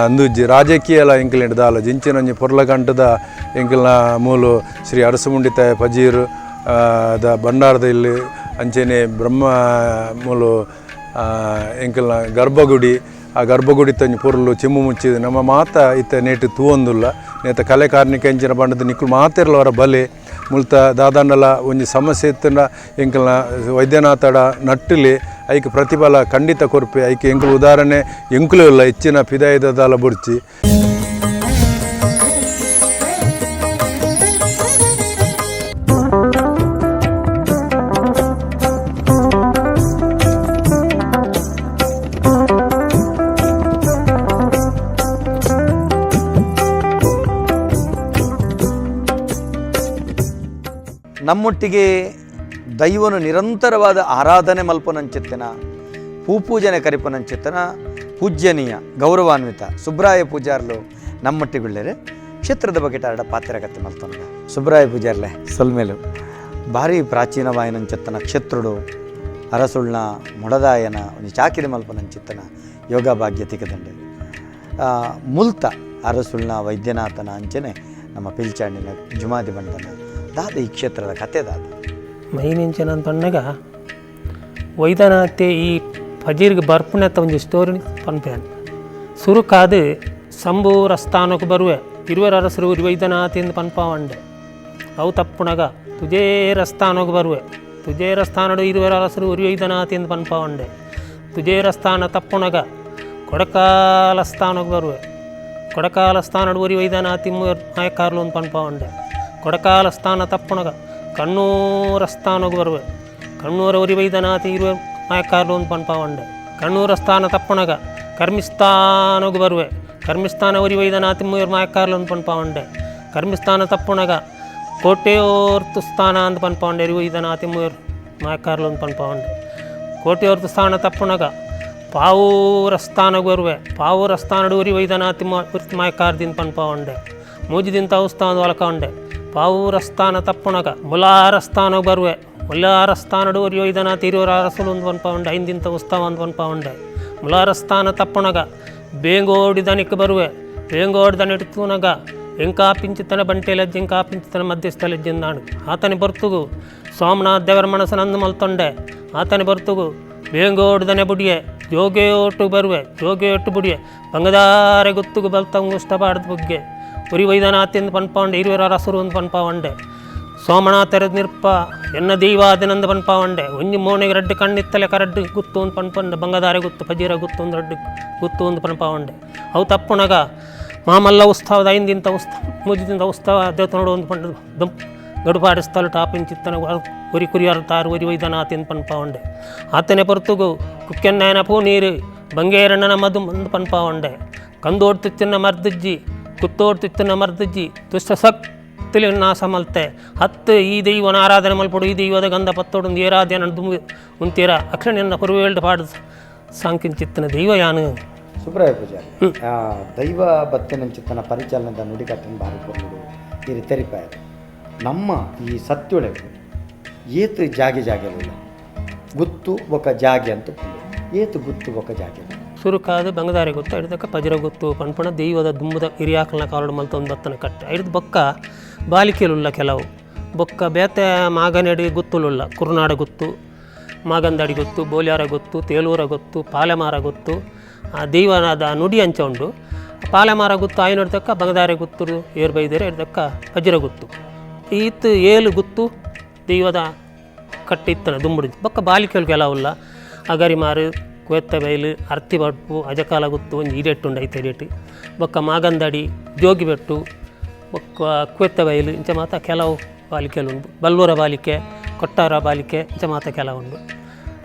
ಅಂದುಜ್ಜಿ ರಾಜಕೀಯ ಎಲ್ಲ ಎಂಕ್ಲೇಟ್ ದಾಲ ಜಿಂಚಿನ ಒಂಜಿ ಪೊರ್ಲಕಂಟದ ಎಂಕಲ್ನ ಮೂಲು ಶ್ರೀ ಅರಸುಮುಂಡಿ ತಾಯ ಪಜೀರು the ಭಂಡಾರದ ಇಲ್ಲಿ ಅಂಚೆನೆ ಬ್ರಹ್ಮ ಮೂಲು ಎಂಕಲ್ನ ಗರ್ಭಗುಡಿ ಆ ಗರ್ಭಗುಡಿ ತಂಜಿ ಪೊರ್ಲು ಚಿಮ್ಮು ಮುಚ್ಚಿದ ನಮ್ಮ ಮಾತ ಇತ್ತ ನೇಟು ತೂವೊಂದುಲ್ಲ ನೇತ ಕಲೆ ಕಾರ್ಣಿಕ ಎಂಚಿನ ಬಂಡದ ನಿಕ್ಕುಲು ಮಾತೆರ್ಲ ಅವರ ಬಲೆ ಮುಲ್ತ ದಾದಾಂಡಲ ಒಂಜಿ ಸಮಸ್ಯೆ ಇತ್ತಂಡ ಎಂಕಲ್ನ ವೈದ್ಯನಾಥಡ ನಟ್ಟುಲಿ ಐಕ್ ಪ್ರತಿಫಲ ಖಂಡಿತ ಕೊರ್ಪೆ ಐಕ್ ಎಂಕುಲು ಉದಾಹರಣೆ ಎಂಕುಲು ಇಲ್ಲ ಹೆಚ್ಚಿನ ಪಿದಾಯಿದಾಲ ಬುಡ್ಚಿ. ನಮ್ಮೊಟ್ಟಿಗೆ ದೈವನು ನಿರಂತರವಾದ ಆರಾಧನೆ ಮಲ್ಪನಂಚಿತ್ತನ ಪೂಪೂಜನೆ ಕರಿಪನಂಚಿತ್ತನ ಪೂಜ್ಯನೀಯ ಗೌರವಾನ್ವಿತ ಸುಬ್ರಾಯ ಪೂಜಾರ್ಲು ನಮ್ಮೊಟ್ಟಿಗುಳ್ಳೇರೆ ಕ್ಷೇತ್ರದ ಬಗ್ಗೆ ಟಾರಡ ಪಾತ್ರಗತ್ತೆ ಮಲ್ತೊಂದ ಸುಬ್ರಾಯ ಪೂಜಾರ್ಲೆ ಸೊಲ್ಮೇಲು ಭಾರಿ ಪ್ರಾಚೀನವಾಯನಂಚಿತ್ತನ ಕ್ಷೇತ್ರುಡು ಅರಸುಳ್ನ ಮೊಡದಾಯನ ಒಂದು ಚಾಕಿರಿ ಮಲ್ಪನಂಚಿತ್ತನ ಯೋಗ ಭಾಗ್ಯ ತಿಕ್ಕದಂಡೆ ಮುಲ್ತ ಅರಸುಳ್ನ ವೈದ್ಯನಾಥನ ಅಂಚನೆ ನಮ್ಮ ಪಿಲ್ಚಾಣಿನ ಜುಮಾದಿ ಬಂಡನ ದಾದ ಈ ಕ್ಷೇತ್ರದ ಕತೆ ದಾದ. ಮೈನಿಂಚನ ಅಂತಣ್ಣಗ ವೈದ್ಯನಾಥೆ ಈ ಫಜೀರ್ಗೆ ಬರ್ಪುಣೆತ್ತ ಒಂಜಿ ಸ್ಟೋರಿ ಪನ್ಪೇನ್ ಸುರುಕಾದು ಸಂಬು ರಸ್ತಾನಕ್ಕೆ ಬರುವೆ ಇರುವರ ಅರಸರು ವೈದ್ಯನಾಥಿಂದ ಪನ್ಪಾವಂಡೆ ಅವು ತಪ್ಪುಣಗ ತುಜೇ ರಸ್ತಾನಕ್ಕೆ ಬರುವೆ ತುಜೇ ರಸ್ತಾನಡು ಇರುವರ ಅರಸರು ವೈದ್ಯನಾಥಿಂದ ಪನ್ಪಾವಂಡೆ ತುಜೇ ರಸ್ತಾನ ತಪ್ಪುಣಗ ಕೊಡಕಾಲ ಸ್ಥಾನಕ್ಕೆ ಬರುವೆ ಕೊಡಕಾಲ ಸ್ಥಾನಡು ಒರಿ ವೈದ್ಯನಾಥಿ ನಾಯಕಾರ್ಲು ಒಂದು ಪನ್ಪಾವಂಡೆ ಕೊಡಕಾಲ ಸ್ಥಾನ ತಪ್ಪುಣಗ ಕಣ್ಣೂರ ಸ್ಥಾನಕ್ಕೆ ಬರುವೆ ಕಣ್ಣೂರ ಒರಿ ವೈದ್ಯನಾಥಿ ಇರುವ ನಾಯಕಾರ್ಲು ಒಂದು ಪನ್ಪಾವಂಡೆ ಕಣ್ಣೂರ ಸ್ಥಾನ ತಪ್ಪುಣಗ ಕರ್ಮಿಸ್ಥಾನಕ್ಕೆ ಬರುವೆ ಕರ್ಮಿಸ್ಥಾನ ಒರಿ ವೈದ್ಯನಾಥಿ ಮೂರು ನಾಯಕಾರ್ಲು ಒಂದು ಪನ್ಪಾವಂಡೆ ಕರ್ಮಿಸ್ಥಾನ ತಪ್ಪುಣಗ ಕೋಟೆಯೋರ್ತು ಸ್ಥಾನ ಅಂತ ಪನ್ಪಾವಂಡೆ ಇರುವ ವೈದ್ಯನಾಥಿ ಮೂರು ನಾಯಕಾರ್ಲು ಒಂದು ಪನ್ಪಾವಂಡೆ ಕೋಟೆಯೋರ್ತು ಸ್ಥಾನ ತಪ್ಪುಣಗ ಪಾವೂರ ಸ್ಥಾನಕ್ಕೆ ಬರುವೆ ಪಾವೂರ ಸ್ಥಾನಡು ಉರಿ ವೈದ್ಯನಾಥಿ ಮಾಯಕಾರ್ದಿಂದ ಪನ್ಪಾವಂಡೆ ಮೂಜಿದಿಂದ ತಾವು ಒಲಕಂಡೆ ಪಾವೂರ ಸ್ಥಾನ ತಪ್ಪುಣಗ ಮುಲಾರ ಸ್ಥಾನಕ್ಕೆ ಬರುವೆ ಮುಲಾರ ಸ್ಥಾನಡು ಉರಿ ವೈದ್ಯನಾಥ ಇರುವರ ಅರಸಲು ಒಂದು ಪನ್ಪಾವಂಡೆ ಐಂದಿಂತ ಉತ್ಸವ ಅಂತ ಪನ್ಪಾವಂಡೆ ಮುಲಾರ ಸ್ಥಾನ ತಪ್ಪುಣಗ ಬೇಂಗೋಡಿ ದನಿಕ್ಕೆ ಬರುವೆ ಬೇಂಗೋಡಿ ದನ ಇಡ್ತೂನಗ ಎಂಕಾ ಪಿಂಚಿತನ ಬಂಟೆಲಜ್ಜಿ ಎಂಕಾ ಪಿಂಚಿತನ ಮಧ್ಯಸ್ಥಲಜ್ಜಿಂದಾನು ಆತನಿ ಬರ್ತುಗು ಸೋಮನಾಥ ದೇವರ ಮನಸ್ಸನಂದು ಮಲ್ತೊಂಡೆ ಆತನಿ ಬರ್ತುಗು ಬೇಂಗೋಡ್ದನೆ ಬುಡಿಯೆ ಜೋಗೇಟು ಬರುವೆ ಜೋಗೇಟು ಬುಡಿಯೆ ಬಂಗದಾರೆ ಗುತ್ತುಗು ಬಲ್ತಂಗು ಇಷ್ಟಪಾಡ್ದ ಬುಗ್ಗೆ ಉರಿ ವೈದ್ಯನಾಥಿಂದ ಪನ್ಪಾವಂಡೆ ಇರುವರ ಅರಸರು ಒಂದು ಪನ್ಪಾವಂಡೆ ಸೋಮನಾಥರ ನಿರ್ಪ ಎನ್ನ ದೈವಾದಿನಂದ ಪನ್ಪಾವಂಡೆ ಒಂಜಿ ಮೋನೆಗೆ ರಡ್ಡು ಕಣ್ಣಿತ್ತಲೆ ಕರಡ್ಡು ಗುತ್ತು ಒಂದು ಪನ್ಪಂಡೆ ಬಂಗದಾರೆ ಗುತ್ತು ಪಜೀರ ಗುತ್ತು ಒಂದು ರಡ್ಡು ಗುತ್ತು ಒಂದು ಪನ್ಪಾವಂಡೆ ಅವು ತಪ್ಪುಣಗ ಮಾಮಲ್ಲ ಉತ್ಸವದ ಐಂದಿಂತ ಉತ್ಸವ ಮುಜಿದಿಂದ ಉತ್ಸವ ದೇವತನೋಡು ಒಂದು ಪಂಡ ದಂಪ್ ಗಡುಪಾಡಿಸ್ತಲು ಟಾಪಿಂಚಿತ್ತನ ಒರಿ ಕುರಿಯಾರ ತಾರು ಒರಿ ವೈದ್ಯನಾಥಿಂದ ಪನ್ಪಾವಂಡೆ ಆತನೆ ಪೊರ್ತುಗು ಕುಕ್ಕೆನ್ನಾಯನ ಪೂ ನೀರು ಬಂಗೇರಣ್ಣನ ಮಧು ಮಂದು ಪನ್ಪಾವಂಡೆ ಕಂದೋಡ್ ತುತ್ತಿನ ಮರ್ದಜ್ಜಿ ಕುತ್ತೋಡ್ ತುತ್ತಿನ ಮರ್ದಜ್ಜಿ ದುಷ್ಟ ಸಕ್ತಿಲಿ ನಾಶ ಮಲ್ತೆ ಹತ್ತು ಈ ದೈವನ ಆರಾಧನೆ ಮಲ್ಪಡು ಈ ದೈವದ ಗಂಧ ಪತ್ತೋಡು ಏರಾಧ್ಯಾನ ದುಂಬು ಉಂತೀರ ಅಕ್ಷಣ ಪುರುವೇಳ್ಡು ಪಾಡು ಸಾಂಕಿಂಚಿತ್ತನ ದೈವ ಯಾನು. ಸುಬ್ರಾಯ ಪೂಜಾರಿ ದೈವ ಬತ್ತಿನಂಚಿತ್ತನ ಪರಿಚಾಲನದ ನುಡಿಕಟ್ಟನ್ನು ಬಾರಿ ಕೊರಡು ಈ ತೆರಿಪಾಯರು ನಮ್ಮ ಈ ಸತ್ಯೊಳಗೆ ಏತು ಜಾಗೆ ಜಾಗೆಲಿಲ್ಲ ಗುತ್ತು ಬೊಕ ಜಾಗೆ ಅಂತ ಏತು ಗುತ್ತು ಬೊಕ ಜಾಗೆ ಸುರುಕಾದ ಬಂಗದಾರೆ ಗೊತ್ತು ಹಿಡ್ದಕ್ಕ ಪಜರ ಗೊತ್ತು ಪಣ್ಪಣ ದೈವದ ದುಂಬದ ಹಿರಿಯಾಕಲ್ನ ಕಾಲಡು ಮಲ್ತೊಂದು ಬತ್ತನ ಕಟ್ಟೆ ಹಿಡ್ದು ಬೊಕ್ಕ ಬಾಲಿಕೆಲುಲ್ಲ ಕೆಲವು ಬೊಕ್ಕ ಬೇತೆ ಮಾಗನಡಿ ಗುತ್ತುಲುಲ್ಲ ಕುರುನಾಡ ಗುತ್ತು ಮಾಗಂದಡಿ ಗೊತ್ತು ಬೋಲ್ಯಾರ ಗೊತ್ತು ತೇಲೂರ ಗೊತ್ತು ಪಾಲೆಮಾರ ಗೊತ್ತು ಆ ದೈವನಾದ ನುಡಿ ಅಂಚ ಉಂಡು ಪಾಲೆಮಾರ ಗುತ್ತು ಆಯ್ನೊಡ್ದಕ್ಕ ಬಂಗದಾರೆ ಗುತ್ತು ಏರ್ ಬೈದರೆ ಹಿಡ್ದಕ್ಕ ಪಜರ ಗುತ್ತು ಈತ್ ಏಳು ಗುತ್ತು ದೈವದ ಕಟ್ಟಿತ್ತನ ದುಂಬುಡಿ ಬೊಕ್ಕ ಬಾಲಿಕೆಲು ಕೆಲವುಲ್ಲ ಅಗರಿಮಾರು ಕುವೆತ್ತ ಬೈಲು ಅರ್ತಿ ಬಡ್ಪು ಅಜಕಾಲ ಗುತ್ತು ಒಂಜಿ ಈಡೆಟ್ಟು ಐತೆ ಇಡೆಟ್ಟು ಬೊಕ್ಕ ಮಾಗಂದಡಿ ಜೋಗಿಬೆಟ್ಟು ಬೊಕ್ಕ ಕುವೆತ್ತ ಬೈಲು ಇಂಚ ಮಾತ ಕೆಲವು ಬಾಲಿಕೆಲು ಉಂಡು ಬಲ್ಲೂರ ಬಾಲಿಕೆ ಕೊಟ್ಟಾರ ಬಾಲಿಕೆ ಇಂಚ ಮಾತ ಕೆಲವು ಉಂಡು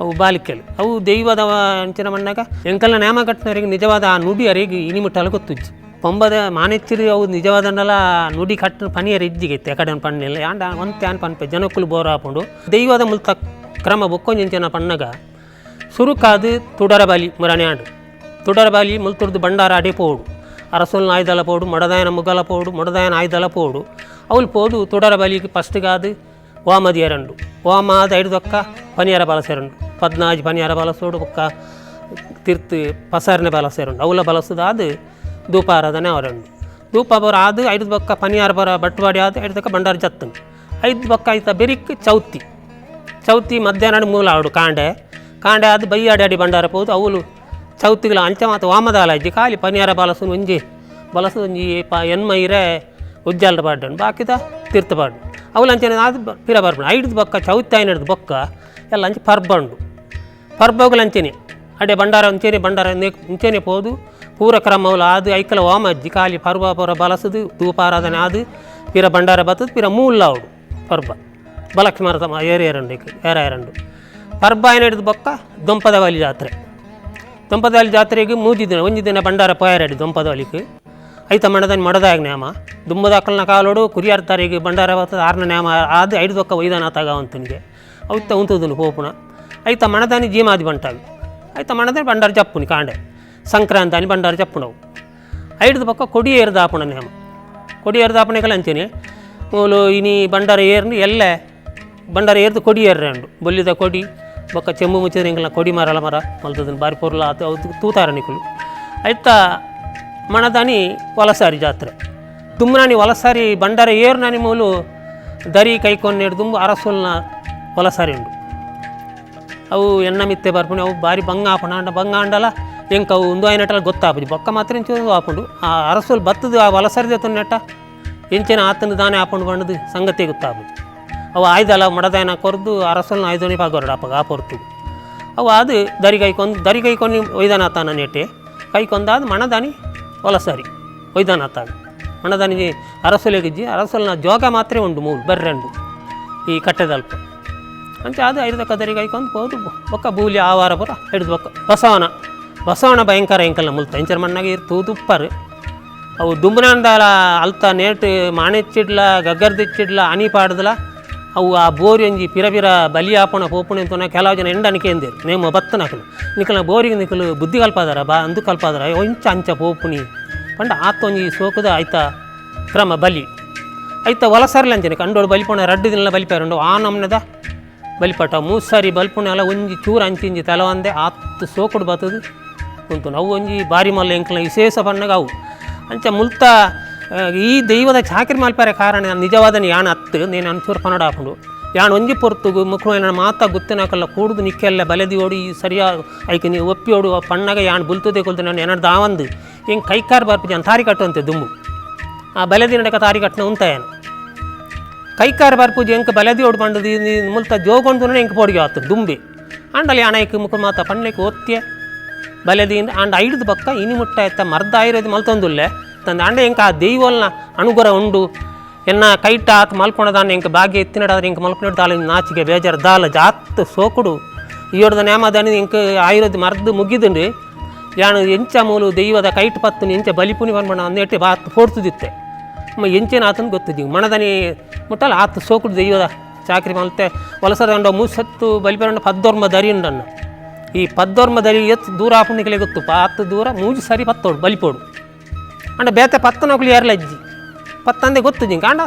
ಅವು ಬಾಲಿಕೆಲು ಅವು ದೈವದ ಅಂಚಿನ ಮಣ್ಣಾಗ ಎಂಕಲ್ನ ನೇಮ ಕಟ್ಟಿನವರಿಗೆ ನಿಜವಾದ ಆ ನುಡಿ ಅರಿಗೆ ಇನಿಮುಟ್ಟಲು ಗೊತ್ತುಜ್ಜಿ ಪಂಬದ ಮಾನೆಚ್ಚಿರಿ ಅವು ನಿಜವಾದನ್ನೆಲ್ಲ ನುಡಿ ಕಟ್ಟಿನ ಪನಿಯರ್ ಇಜ್ಜಿಗೈತೆ ಕಡೆ ಪಣ್ಣಿಲ್ಲ ಯಾಂಡ ಒಂತೆ ಆನ್ ಪನ್ಪೆ ಜನಕ್ಕುಲು ಬೋರ್ ಆಪುಂಡು ದೈವದ ಮುಲ್ತ ಕ್ರಮ ಬೊಕ್ಕೊಂಜಿಂಚಿನ ಪಣ್ಣಗ ಸುರುಕಾದು ತುಡರ ಬಾಲಿ ಮುರಾಣಿ ಆಂಡು ತುಡರ ಬಾಲಿ ಮುಲ್ತುರ್ದು ಬಂಡಾರ ಅಡಿ ಪೋಡು ಅರಸುಲ್ನ ಆಯ್ದಲ ಪೋಡು ಮೊಡದಾಯನ ಮುಗಲ ಪೋಡು ಮೊಡದಾಯನ ಆಯ್ದಲ ಪೋಡು ಅವಳು ಪೋದು ತುಡರ ಬಾಲಿಗೆ ಫಸ್ಟ್ಗಾದು ವಾಮದಿಯರಂಡು ವಾಮಾದ ಐದುದೊಕ್ಕ ಪನಿಯಾರ ಬಲಸೆರಂಡು ಪದ್ನಾಜಿ ಪನಿಯಾರ ಬಲಸೋಡು ಬೊಕ್ಕ ತಿರ್ತು ಪಸಾರನೆ ಬಲಸೆರಂಡು ಅವಲ ಬಲಸದಾದು ಧೂಪಾರಾಧನೆ ಅವರಂಡು ಧೂಪ ಬರ ಆದು ಐದು ಬೊಕ್ಕ ಪನಿಯಾರ ಬರ ಬಟ್ವಾಡಿ ಆದು ಐದು ಬೊಕ್ಕ ಬಂಡಾರ ಜತ್ತಂಡು ಐದು ಬೊಕ್ಕ ಐತ ಬೆರಿಕ್ ಚೌತಿ ಚೌತಿ ಮಧ್ಯಾಹ್ನ ಮೂಲ ಆಡು ಕಾಂಡೆ ಕಾಂಡೆ ಅದು ಬೈಯಾಡಿ ಅಡಿ ಬಂಡಾರ ಪೋದು ಅವಳು ಚೌತಿಗಳ ಅಂಚ ಮಾತ ವಾಮದಾಲ ಅಜ್ಜಿ ಖಾಲಿ ಪನಿಯಾರ ಬಲಸು ಒಂಜಿ ಬಲಸು ಒಂಜಿ ಪ ಎನ್ಮೈರೆ ಉಜ್ಜಾಲ್ದ ಪಾಡ್ಡನು ಬಾಕಿದ ತೀರ್ಥ ಪಾಡು ಅವಳು ಅಂಚನೆ ಅದು ಪಿರ ಬರ್ಪುಂಡು ಐಡ್ದು ಬೊಕ್ಕ ಚೌತಿ ಐನಡ್ದು ಬೊಕ್ಕ ಎಲ್ಲ ಅಂಚೆ ಪರ್ಬಂಡು ಪರ್ಬೋಗುಲು ಅಂಚೆನೆ ಅಡೆ ಬಂಡಾರ ಅಂಚೆನೆ ಬಂಡಾರ ಇಂಚೆನೆ ಪೋದು ಪೂರ ಕ್ರಮ ಅವಳು ಅದು ಐಕಲ ವಾಮ ಅಜ್ಜಿ ಖಾಲಿ ಪರ್ವ ಪೂರ ಬಲಸದು ಧೂಪಾರಾಧನೆ ಅದು ಪಿರ ಬಂಡಾರ ಬತ್ತದು ಪಿರ ಮೂಲಾವುಡು ಪರ್ಬ ಬಲಕ್ಷ್ಮರ ತಮ್ಮ ಏರು ಏರಂಡು ಏರ ಏರಂಡು ಪರ್ಬ ಐನಡ್ದು ಬೊಕ್ಕ ದೊಂಪದವಾಲಿ ಜಾತ್ರೆ ದೊಂಪದವಾಲಿ ಜಾತ್ರೆಗೆ ಮೂಜಿ ದಿನ ಒಂಜಿ ದಿನ ಬಂಡಾರ ಪೋಯಾರಡಿ ದೊಂಪದವಾಲಿಗೆ ಐತ ಮಣದನ್ ಮಡದಾಗ ನ್ಯಾಮ ದುಂಬದಾಕಲ್ನ ಕಾಲೋಡು ಕುರಿಯಾರ್ ತಾರಿಗೆ ಬಂಡಾರ ಬತ್ತದ ಆರ್ನ ನ್ಯಾಮ ಅದು ಐದು ಬೊಕ್ಕ ವೈದನಾತಾಗ ಅಂತನಿಗೆ ಅವಿತ್ತ ಉಂತುದನು ಪೋಪುಣ ಐತ ಮಣದಾನಿ ಜೀಮಾದಿ ಬಂಟಾಗ ಐತ ಮಣದಾನಿ ಬಂಡಾರ ಜಪ್ಪುನಿ ಕಾಂಡೆ ಸಂಕ್ರಾಂತಾನಿ ಬಂಡಾರ ಜಪ್ಪುನವು ಐಡ್ದು ಪಕ್ಕ ಕೊಡಿ ಏರ್ದಾಪುಣ ನ್ಯಾಮ ಕೊಡಿ ಏರ್ದಾಪಣೆಗಳ ಅಂಚೆನೆ ಮೂಲು ಇನಿ ಬಂಡಾರ ಏರ್ನು ಎಲ್ಲ ಬಂಡಾರ ಏರ್ದು ಕೊಡಿ ಏರ್ರಂಡು ಬೊಲ್ಲಿದ ಕೊಡಿ ಬೊಕ್ಕ ಚೆಂಬು ಮುಚ್ಚಿದ್ರೆ ಇಂಕಲ್ನ ಕೊಡಿ ಮರಲ ಮರ ಮಲ್ತದನ್ ಬಾರಿ ಪೊರ್ಲ ಆತು ಅವು ತೂತಾರ ನಿಕುಲು ಐತ ಮಣದಾನಿ ವಲಸಾರಿ ಜಾತ್ರೆ ದುಮ್ಮನಾನಿ ವಲಸಾರಿ ಬಂಡಾರ ಏರ್ನಾನಿ ಮೂಲು ದರಿ ಕೈಕೊನ್ನೇಡು ದುಂಬು ಅರಸೊಲ್ನ ವಲಸಾರಿ ಉಂಡು ಅವು ಎಣ್ಣ ಮಿತ್ತೆ ಬರ್ಪುಣಿ ಅವು ಬಾರಿ ಬಂಗ ಆಪಣ ಅಂಡ ಬಂಗ ಅಂಡಲ ಎಂಕ ಅವು ಒಂದು ಐನಟಲ ಗೊತ್ತಾಪುಜಿ ಬೊಕ್ಕ ಮಾತ್ರ ಇಂಚು ಆಪುಂಡು ಆ ಅರಸೊಲ್ ಬತ್ತದು ಆ ವಲಸರಿದೆ ತುನ್ನೆಟ್ಟ ಎಂಚಿನ ಆತನ ದಾನೆ ಆಪುಂಡು ಬಂಡದು ಸಂಗತಿ ಗೊತ್ತಾಪುಜಿ ಅವು ಆಯ್ದಲ್ಲ ಮಡದಾಯನ ಕೊರ್ದು ಅರಸೊಲ್ನ ಆಯ್ದೋನಿ ಪಾಗೊರಡು ಅಪ್ಪಗ ಆ ಪೊರ್ತು ಅವು ಅದು ದರಿ ಕೈಕೊಂದು ದರಿ ಕೈಕೊಂಡು ಒಯ್ದಾನಾತಾನ ನೆಟ್ಟೆ ಕೈಕೊಂದಾದ ಮಣದಾನಿ ವಲಸರಿ ಒಯ್ದಾನಾತಾಗ ಮಣದಾನಿ ಅರಸೊಲೆಗಿಜ್ಜಿ ಅರಸೊಲ್ನ ಜೋಗ ಮಾತ್ರ ಉಂಡು ಮೂಲು ಬರ್ರೆಂಡು ಈ ಕಟ್ಟೆದಲ್ಪ ಅಂಚೆ ಅದು ಐದು ದರಿ ಕೈಕೊಂಡು ಹೋದು ಬೊಕ್ಕ ಬೂಲಿ ಆವಾರ ಪೂರ ಹಿಡಿದು ಬೊಕ್ಕ ಬಸವನ ಬಸವನ ಭಯಂಕರ ಎಂಕಲ್ನ ಮುಲ್ತ ಇಂಚರ ಮಣ್ಣಾಗ ತೂದುಪ್ಪರು ಅವು ದುಂಬನಾಂದಾಲ ಅಲ್ತ ನೇಟ್ ಮಾಣೆಚ್ಚಿಡ್ಲ ಗಗ್ಗರ್ದಿಚ್ಚಿಡ್ಲ ಅನಿ ಪಾಡ್ದಲ ಅವು ಆ ಬೋರಿ ಒಂಜಿ ಪಿರ ಪಿರ ಬಲಿ ಆಪಣ ಪೋಪುಣ ಅಂತ ಕೆಲವು ಜನ ಎಂಡನಿಕೆ ಎಂದೇರು ನೇಮ ಬತ್ತನಕಲು ನಿಕಲ ಬೋರಿಗೆ ನಿಕಲು ಬುದ್ಧಿ ಕಲ್ಪಾದಾರ ಬಾ ಅಂದು ಕಲ್ಪಾದಾರ ಒಂಚ ಅಂಚ ಪೋಪುಣಿ ಪಂಡ ಆತೊಂಜಿ ಸೋಕುದ ಆಯ್ತ ಕ್ರಮ ಬಲಿ ಐತ ವಲಸರ್ಲ ಅಂಚನೆ ಕಂಡೋಡು ಬಲಿಪೋಣ ರಡ್ಡು ದಿನ ಬಲಿಪಾರುಂಡು ಆ ನಮ್ನದ ಬಲಿಪಟ ಮೂರು ಸಾರಿ ಬಲ್ಪುಣ ಅಲ್ಲ ಒಂಜಿ ಚೂರು ಅಂಚಿಂಜಿ ತಲವಂದೆ ಆತ್ತು ಸೋಕುಡು ಬತ್ತದು ಉಂಟು ಅವು ಒಂಜಿ ಬಾರಿ ಮಲ್ಲ ಎಂಕಲ ವಿಶೇಷ ಪಣ್ಣಗ ಅವು ಅಂಚ ಮುಲ್ತ ಈ ದೈವದ ಚಾಕರಿ ಮಲ್ಪಾರೆ ಕಾರಣ ನಿಜವಾದ ಯಾಣ ಅತ್ತು నేను ಅನ್ಚೂರು ಪನ್ನಡ ಹಾಕೊಂಡು ಯಾಣ ಒಂಜಿ ಪೊರ್ತುಗು ಮುಖ ಮಾತ ಗುತ್ತಿನಾಕಲ್ಲ ಕೂಡುದು ನಿಕ್ಕೆಲ್ಲ ಬಲೆದಿ ಓಡಿ ಈ ಸರಿಯಾ ಐಕೆ ನೀವು ಒಪ್ಪಿಯೋಡು ಪಣ್ಣಗ ಯಾಣ ಬುಲ್ತದೆ ಕೊಲ್ತು ನಾನು ಏನಾರು ದಾವಂದು ಹಿಂಗೆ ಕೈಕಾರ್ ಬರ್ಪುಜಿ ಅಂತ ತಾರಿ ಕಟ್ಟುವಂತೆ ದುಂಬು ಆ ಬಲೆದಿ ನಡಕ ತಾರಿ ಕಟ್ಟನ ಉಂತಾಯನು ಕೈಕಾರ ಬರ್ಪೂಜಿ ಎಂಕ ಬಲೆದಿ ಓಡು ಬಂಡದು ಮುಲ್ತ ಜೋಗೊಂಡು ಎಂಕ ಪೋಡಿಗೆ ಆತು ದುಂಬಿ ಆಂಡಲ್ಲಿ ಆಣೈಕ್ ಮುಖ ಮಾತ ಪಣ್ಣಕ್ಕೆ ಒತ್ತಿ ಬಲೆದಿ ಆಂಡ ಐಡ್ದು ಬಕ್ಕ ಇನಿ ಮುಟ್ಟ ಎತ್ತ ಮರ್ದ ಆಯುರ್ವೇದ ಮಲ್ತೊಂದುಲ್ಲೆ ತಂದೆ ಆಂಡ ಎಂಕ ಆ ದೈವಲ್ನ ಅನುಗ್ರಹ ಉಂಡು ಎನ್ನ ಕೈಟ ಆತ ಮಲ್ಪೊಣದಾನ ಎಂಕ ಭಾಗ್ಯ ಎತ್ತಿನಡಾದ್ರೆ ಎಂಕ ಮಲ್ಪೊಣ ದಾಲ ನಾಚಿಗೆ ಬೇಜಾರು ದಾಲ ಜಾತ್ ಸೋಕುಡು ಈಯೋಡ್ದ ನೇಮದಾನಿ ಎಂಕ ಆಯುರ್ವೇದ ಮರ್ದು ಮುಗಿದುಂಡು ಯಾನು ಎಂಚ ಮೂಲು ದೈವದ ಕೈಟ್ ಪತ್ತು ಎಂಚ ಬಲಿಪುನಿ ಬರ್ಮಣ ಅಂದೇಟಿ ಬಾತ್ ಫೋಡ್ತುದಿತ್ತೆ ಎಂಚೇನ ಆತನ ಗೊತ್ತಿದ್ದೀವಿ ಮಣದನಿ ಮುಟ್ಟಲ್ಲ ಆತ ಸೋಕುಡು ದೈವದ ಚಾಕ್ರಿ ಮಲ್ತೆ ವಲಸರಂಡ ಮೂಸತ್ತು ಬಲಿಪರಂಡ ಪದ್ದೋರ್ಮ ದರಿ ಉಂಡಣ್ಣ ಈ ಪದ್ದೋರ್ಮ ದರಿ ಎತ್ತು ದೂರ ಆಪುಣಿಕಲೆ ಗೊತ್ತು ಆತು ದೂರ ಮೂಜು ಸರಿ ಪತ್ತೋಡು ಬಲಿಪೋಡು ಅಂಡ ಬೇತೆ ಪತ್ತನೊಕ್ಲು ಏರ್ಲಜ್ಜಿ ಪತ್ತಂದೆ ಗೊತ್ತು ಜಿಂಕ ಅಂಡ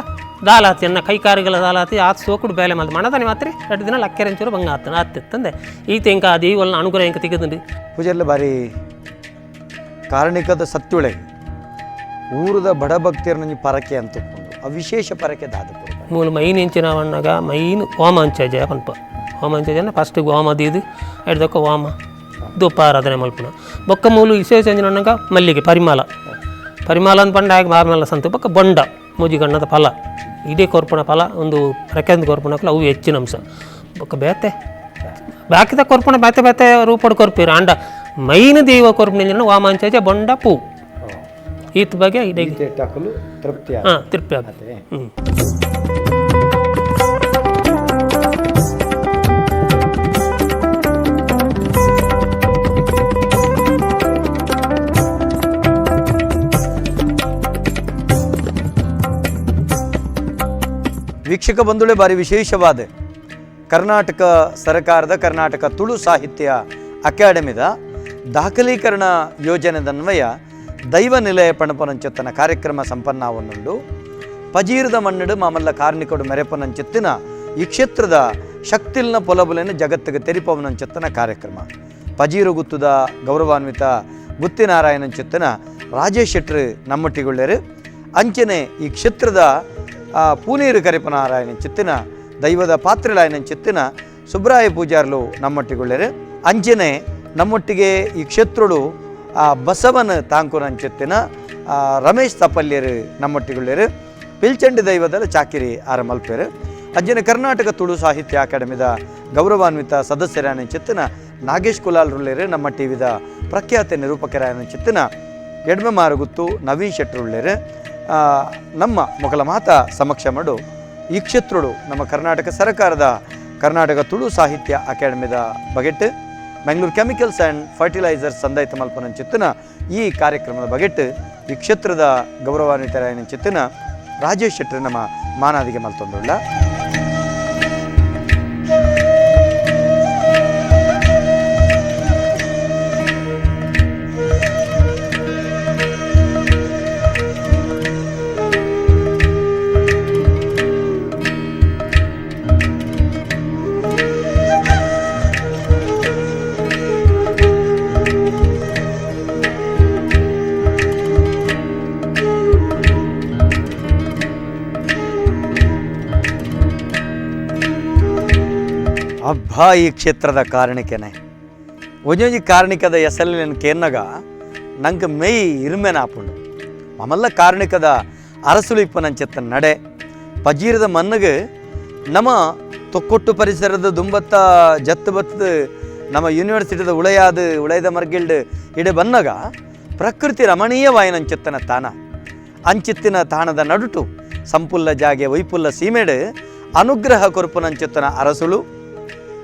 ದಾಲಾತಿ ಅನ್ನ ಕೈಕಾರಿಗಳ ದಾಲಾತಿ ಆತ ಸೋಕುಡು ಬೇಲೆ ಮಲ್ತು ಮಣದನಿ ಮಾತ್ರ ಎರಡು ದಿನ ಲಕ್ಕೆರೆಂಚೂರು ಬಂಗ ಆತನ ಆತಿತ್ತಂದೆ ಈತ ಇಂಕ ಆ ದೈವಲ್ನ ಅನುಗ್ರಹ ಇಂಕ ತೆಗೆದುಂಡು ಪೂಜೆಲ್ಲ ಬಾರಿ ಕಾರಣಿಕದ ಸತ್ಯುಳೆ ಊರದ ಬಡಭಕ್ತಿಯರನ್ನ ಪರಕೆ ಅಂತ ಆ ವಿಶೇಷ ಪರಕೆ ದಾದಪುರ ಮೂಲು ಮೈನ್ ಇಂಚಿನ ಅಣ್ಣಗ ಮೈನ್ ವಾಮಾಂಚಜ ಪನ್ಪ ವಾಮಾಂಚಜನ ಫಸ್ಟ್ ವಾಮ ದೀದು ಐಡ್ದೊಕ್ಕ ವಾಮ ಧೂಪಾರಾಧನೆ ಮಲ್ಪುನ ಬೊಕ್ಕ ಮೂಲು ವಿಶೇಷ ಅಂಚಿನ ಅಣ್ಣಗ ಮಲ್ಲಿಗೆ ಪರಿಮಳ ಪರಿಮಳ ಅಂತ ಪಂಡ ಆಗ ಮಾಮಲ್ಲ ಸಂತು ಬೊಕ್ಕ ಬೊಂಡ ಮೂಜಿಗಣ್ಣದ ಫಲ ಇಡೀ ಕೊರ್ಪುಣ ಫಲ ಒಂದು ರೆಕೆಂದು ಕೊರ್ಪುಣಕ್ಲ ಅವು ಹೆಚ್ಚಿನ ಅಂಶ ಬೊಕ್ಕ ಬೇತೆ ಬಾಕಿದ ಕೊರ್ಪುಣ ಬೇತೆ ಬೇತೆ ರೂಪಡ್ ಕೊರ್ಪೀರು ಅಂಡ ಮೈನ್ ದೈವ ಕೊರ್ಪುಣ ವಾಮಾಂಚಜ ಬೊಂಡ ಪೂ ಈತ ಬಗ್ಗೆ ಇಡೀ ತೃಪ್ತಿ ಹಾಂ ತೃಪ್ತಿ ಆಗುತ್ತೆ ಹ್ಞೂ. ವೀಕ್ಷಕ ಬಂಧುಗಳೇ, ಬಾರಿ ವಿಶೇಷವಾದ ಕರ್ನಾಟಕ ಸರ್ಕಾರದ ಕರ್ನಾಟಕ ತುಳು ಸಾಹಿತ್ಯ ಅಕಾಡೆಮಿದ ದಾಖಲೀಕರಣ ಯೋಜನೆದನ್ವಯ ದೈವ ನಿಲಯ ಪಣಪನಂಚೆತ್ತನ ಕಾರ್ಯಕ್ರಮ ಸಂಪನ್ನವನ್ನುಂಡು. ಪಜೀರದ ಮಣ್ಣಡು ಮಾಮಲ್ಲ ಕಾರ್ಣಿಕಡು ಮೆರೆಪನಂಚೆತ್ತಿನ ಈ ಕ್ಷೇತ್ರದ ಶಕ್ತಿಲ್ನ ಪೊಲಬುಲೆನ ಜಗತ್ತಿಗೆ ತೆರಿಪವನಂಚೆತ್ತನ ಕಾರ್ಯಕ್ರಮ. ಪಜೀರು ಗುತ್ತುದ ಗೌರವಾನ್ವಿತ ಗುತ್ತಿನಾರಾಯಣಂಚೆತ್ತನ ರಾಜೇಶ್ ಶೆಟ್ರು ನಮ್ಮಟ್ಟಿಗೊಳ್ಳೆರು. ಅಂಚನೆ ಈ ಕ್ಷೇತ್ರದ ಪೂನೇರು ಕರಿಪನಾರಾಯಣಂಚೆತ್ತಿನ ದೈವದ ಪಾತ್ರೆಲಾಯನಂಚೆತ್ತಿನ ಸುಬ್ರಾಯ ಪೂಜಾರ್ಲು ನಮ್ಮಟ್ಟಿಗೊಳ್ಳೆರು. ಅಂಚನೆ ನಮ್ಮೊಟ್ಟಿಗೆ ಈ ಕ್ಷೇತ್ರಡು ಆ ಬಸವನ ತಾಂಕುನಂಚಿತ್ತಿನ ರಮೇಶ್ ತಪಲ್ಯರು ನಮ್ಮೊಟ್ಟಿಗುಳ್ಳೇರು. ಪಿಲ್ಚಂಡಿ ದೈವದ ಚಾಕಿರಿ ಆರ ಮಲ್ಪೇರು. ಅಜ್ಜನ ಕರ್ನಾಟಕ ತುಳು ಸಾಹಿತ್ಯ ಅಕಾಡೆಮಿದ ಗೌರವಾನ್ವಿತ ಸದಸ್ಯರಾನಂಚಿತ್ತಿನ ನಾಗೇಶ್ ಕುಲಾಲ್ ರುಳ್ಳೇರು, ನಮ್ಮ ಟಿ ವಿದ ಪ್ರಖ್ಯಾತ ನಿರೂಪಕರಾನಂಚಿತ್ತಿನ ಎಡ್ಮೆ ಮಾರುಗುತ್ತು ನವೀನ್ ಶೆಟ್ಟರುಳ್ಳೇರು. ನಮ್ಮ ಮೊಗಲ ಮಾತಾ ಸಮಕ್ಷ ಮಾಡು ಈ ಕ್ಷೇತ್ರಡು ನಮ್ಮ ಕರ್ನಾಟಕ ಸರ್ಕಾರದ ಕರ್ನಾಟಕ ತುಳು ಸಾಹಿತ್ಯ ಅಕಾಡೆಮಿದ ಬಗೆಟ್ ಮಂಗಳೂರು chemicals and fertilisers ಸಂದಾಯಿತ ಮಲ್ಪನಂಚಿತ್ತಿನ ಈ ಕಾರ್ಯಕ್ರಮದ ಬಗೆಟ್ ಈ ಕ್ಷೇತ್ರದ ಗೌರವಾನ್ವಿತರಾಯನಂಚಿತ್ತಿನ ರಾಜೇಶ್ ಶೆಟ್ಟರ್ ನಮ್ಮ ಮಾನಾದಿಗೆ ಮಲ್ತೊಂದುಳ್ಳ. ಅಬ್ಬಾ ಈ ಕ್ಷೇತ್ರದ ಕಾರಣಿಕೆನೆ ಒಂಜೊಂಜಿ ಕಾರಣಿಕದ ಎಸಲಿನ ಕೇನ್ನಗ ನಂಗೆ ಮೇಯ್ ಇರುಮೆನ ಆಪುಂಡು. ಮಮಲ್ಲ ಕಾರಣಿಕದ ಅರಸುಳಿಪ್ಪನಂచెತ್ತ ನಡೆ ಪಜೀರದ ಮನ್ನಗೆ ನಮ್ಮ ತೊಕ್ಕೊಟ್ಟು ಪರಿಸರದ ದುಂಬತ್ತ ಜತ್ತು ಬತ್ತದ ನಮ್ಮ ಯೂನಿವರ್ಸಿಟಿದ ಉಳೆಯಾದ ಉಳೆಯದ ಮರ್ಗಿಲ್ಡ್ ಇಡೆ ಬನ್ನಗ ಪ್ರಕೃತಿ ರಮಣೀಯವಾಯನಂచెತ್ತನ ತಾಣ ಅಂಚಿತ್ತಿನ ತಾಣದ ನಡುಟು ಸಂಪುಲ್ಲ ಜಾಗೆ ವೈಪುಲ್ಲ ಸೀಮೆಡು ಅನುಗ್ರಹ ಕೊರ್ಪುನಂಚಿತ್ತನ ಅರಸುಳು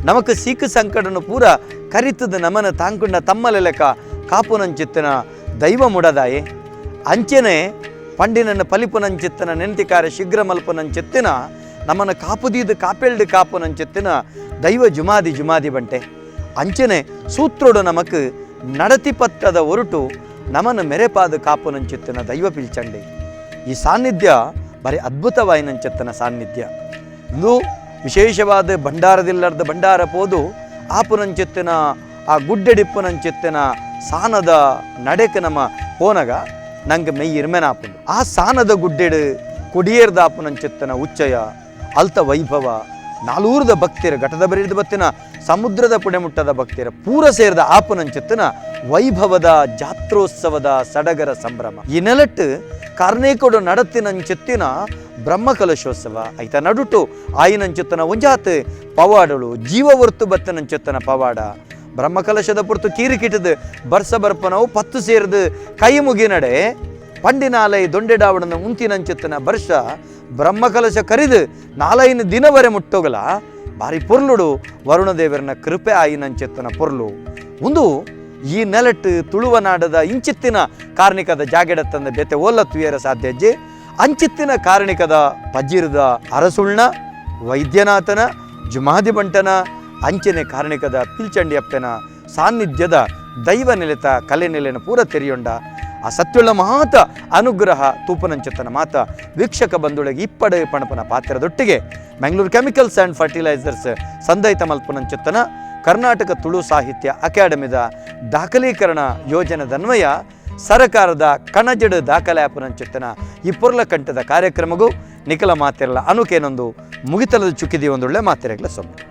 ನಮಕ್ ಸೀಕು ಸಂಕಟನು ಪೂರ ಕರಿತದ ನಮನ ತಾಂಕುಂಡ ತಮ್ಮಲೆಲೆಕ ಕಾಪುನಂಚಿತ್ತನ ದೈವ ಮುಡದಾಯೆ ಅಂಚೆನೆ ಪಂಡಿನನ್ನ ಪಲಿಪುನಂಚಿತ್ತನ ನೆಂತಿಕಾರ ಶೀಘ್ರ ಮಲ್ಪುನಂಚಿತ್ತಿನ ನಮ್ಮನ ಕಾಪುದೀದು ಕಾಪೆಲ್ಡು ಕಾಪುನಂಚಿತ್ತಿನ ದೈವ ಜುಮಾದಿ ಜುಮಾದಿ ಬಂಟೆ ಅಂಚೆನೆ ಸೂತ್ರೋಡು ನಮಕ್ ನಡತಿ ಪತ್ತದ ಒರಟು ನಮನ ಮೆರೆಪಾದ ಕಾಪುನಂಚಿತ್ತಿನ ದೈವ ಪಿಲ್ಚಂಡೆ. ಈ ಸಾನ್ನಿಧ್ಯ ಬರೀ ಅದ್ಭುತವಾಯಿನಂಚಿತ್ತನ ಸಾನ್ನಿಧ್ಯ. ಇಂದು ವಿಶೇಷವಾದ ಭಂಡಾರದಿಲ್ಲರ್ದ ಭಂಡಾರ ಪೋದು ಆಪುನಂಚಿತ್ತಿನ ಆ ಗುಡ್ಡೆಡಿಪ್ಪುನಂಚಿತ್ತಿನ ಸಾನದ ನಡೆಕ ನಮ್ಮ ಪೋನಗ ನಂಗೆ ಮೆಯ್ ಇರ್ಮೆನ ಆಪುಂಡು. ಆ ಸಾನದ ಗುಡ್ಡೆಡು ಕೊಡಿಯೇರ್ದ ಆಪುನಂಚಿತ್ತಿನ ಉಚ್ಚಯ ಅಲ್ತ ವೈಭವ ನಾಲೂರದ ಭಕ್ತಿರ ಘಟದ ಬರಿದ ಬತ್ತಿನ ಸಮುದ್ರದ ಪುಣೆಮುಟ್ಟದ ಭಕ್ತಿರ ಪೂರ ಸೇರಿದ ಆಪುನಂಚಿತ್ತಿನ ವೈಭವದ ಜಾತ್ರೋತ್ಸವದ ಸಡಗರ ಸಂಭ್ರಮ. ಈ ನೆಲಟ್ಟು ಕಾರ್ನೇಕೊಡು ನಡತಿನಂಚಿತ್ತಿನ ಬ್ರಹ್ಮಕಲಶೋತ್ಸವ ಐತ ನಡುಟು ಆಯಿನಂಚಿತ್ತನ ಒಂಜಾತ್ ಪವಾಡಳು ಜೀವವರ್ತು ಬತ್ತನಂಚಿತ್ತನ ಪವಾಡ ಬ್ರಹ್ಮಕಲಶದ ಪುರ್ತು ಕೀರಿಕಿಟದು ಬರ್ಸ ಬರ್ಪನವು ಪತ್ತು ಸೇರಿದು ಕೈ ಮುಗಿನಡೆ ಪಂಡಿನಾಲೈ ದೊಂಡೆಡಾವಡನ ಉಂತಿನಂಚಿತ್ತನ ವರ್ಷ ಬ್ರಹ್ಮಕಲಶ ಕರಿದು ನಾಲೈನ ದಿನವರೆ ಮುಟ್ಟೋಗಲ ಭಾರಿ ಪೊರ್ಲುಡು ವರುಣದೇವರನ ಕೃಪೆ ಆಯಿನಂಚಿತ್ತನ ಪೊರ್ಲು. ಒಂದು ಈ ನೆಲಟ್ಟು ತುಳುವನಾಡದ ಇಂಚಿತ್ತಿನ ಕಾರ್ಣಿಕದ ಜಾಗೆಡತ್ತಂದ ಬೆತೆ ಓಲ ತುಯರ ಸಾಧ್ಯಜ್ಜೆ ಅಂಚಿತ್ತಿನ ಕಾರಣಿಕದ ಪಜ್ಜಿರದ ಅರಸುಳ್ನ ವೈದ್ಯನಾಥನ ಜುಮಾದಿ ಬಂಟನ ಅಂಚನೆ ಕಾರಣಿಕದ ಪಿಲ್ಚಂಡಿಯಪ್ಪನ ಸಾನ್ನಿಧ್ಯದ ದೈವ ನೆಲೆತ ಕಲೆ ನೆಲೆನ ಪೂರ ತೆರೆಯೊಂಡ ಆ ಸತ್ಯುಳ್ಳ ಮಹಾತ ಅನುಗ್ರಹ ತೂಪನಂಚಿತ್ತನ ಮಾತ ವೀಕ್ಷಕ ಬಂಧುಳಿಗೆ ಇಪ್ಪಡೆ ಪಣಪನ ಪಾತ್ರದೊಟ್ಟಿಗೆ Mangaluru chemicals and fertilisers ಸಂದೈತ ಮಲ್ಪನಂಚಿತ್ತನ Karnataka Tulu ಸಾಹಿತ್ಯ ಅಕಾಡೆಮಿದ ದಾಖಲೀಕರಣ ಯೋಜನೆದನ್ವಯ ಸರಕಾರದ ಕಣಜಡು ದಾಖಲೆ ಆಪನಂಚಿತ್ತನ ಈ ಪೊರ್ಲ ಕಂಠದ ಕಾರ್ಯಕ್ರಮಗೂ ನಿಖಲ ಮಾತಿರಲ್ಲ ಅನುಕೇನೊಂದು ಮುಗಿತಲದ ಚುಕ್ಕಿದಿ ಒಂದೊಳ್ಳೆ ಮಾತಿರಗ್ಲ ಸೊಮ್ಮೆ.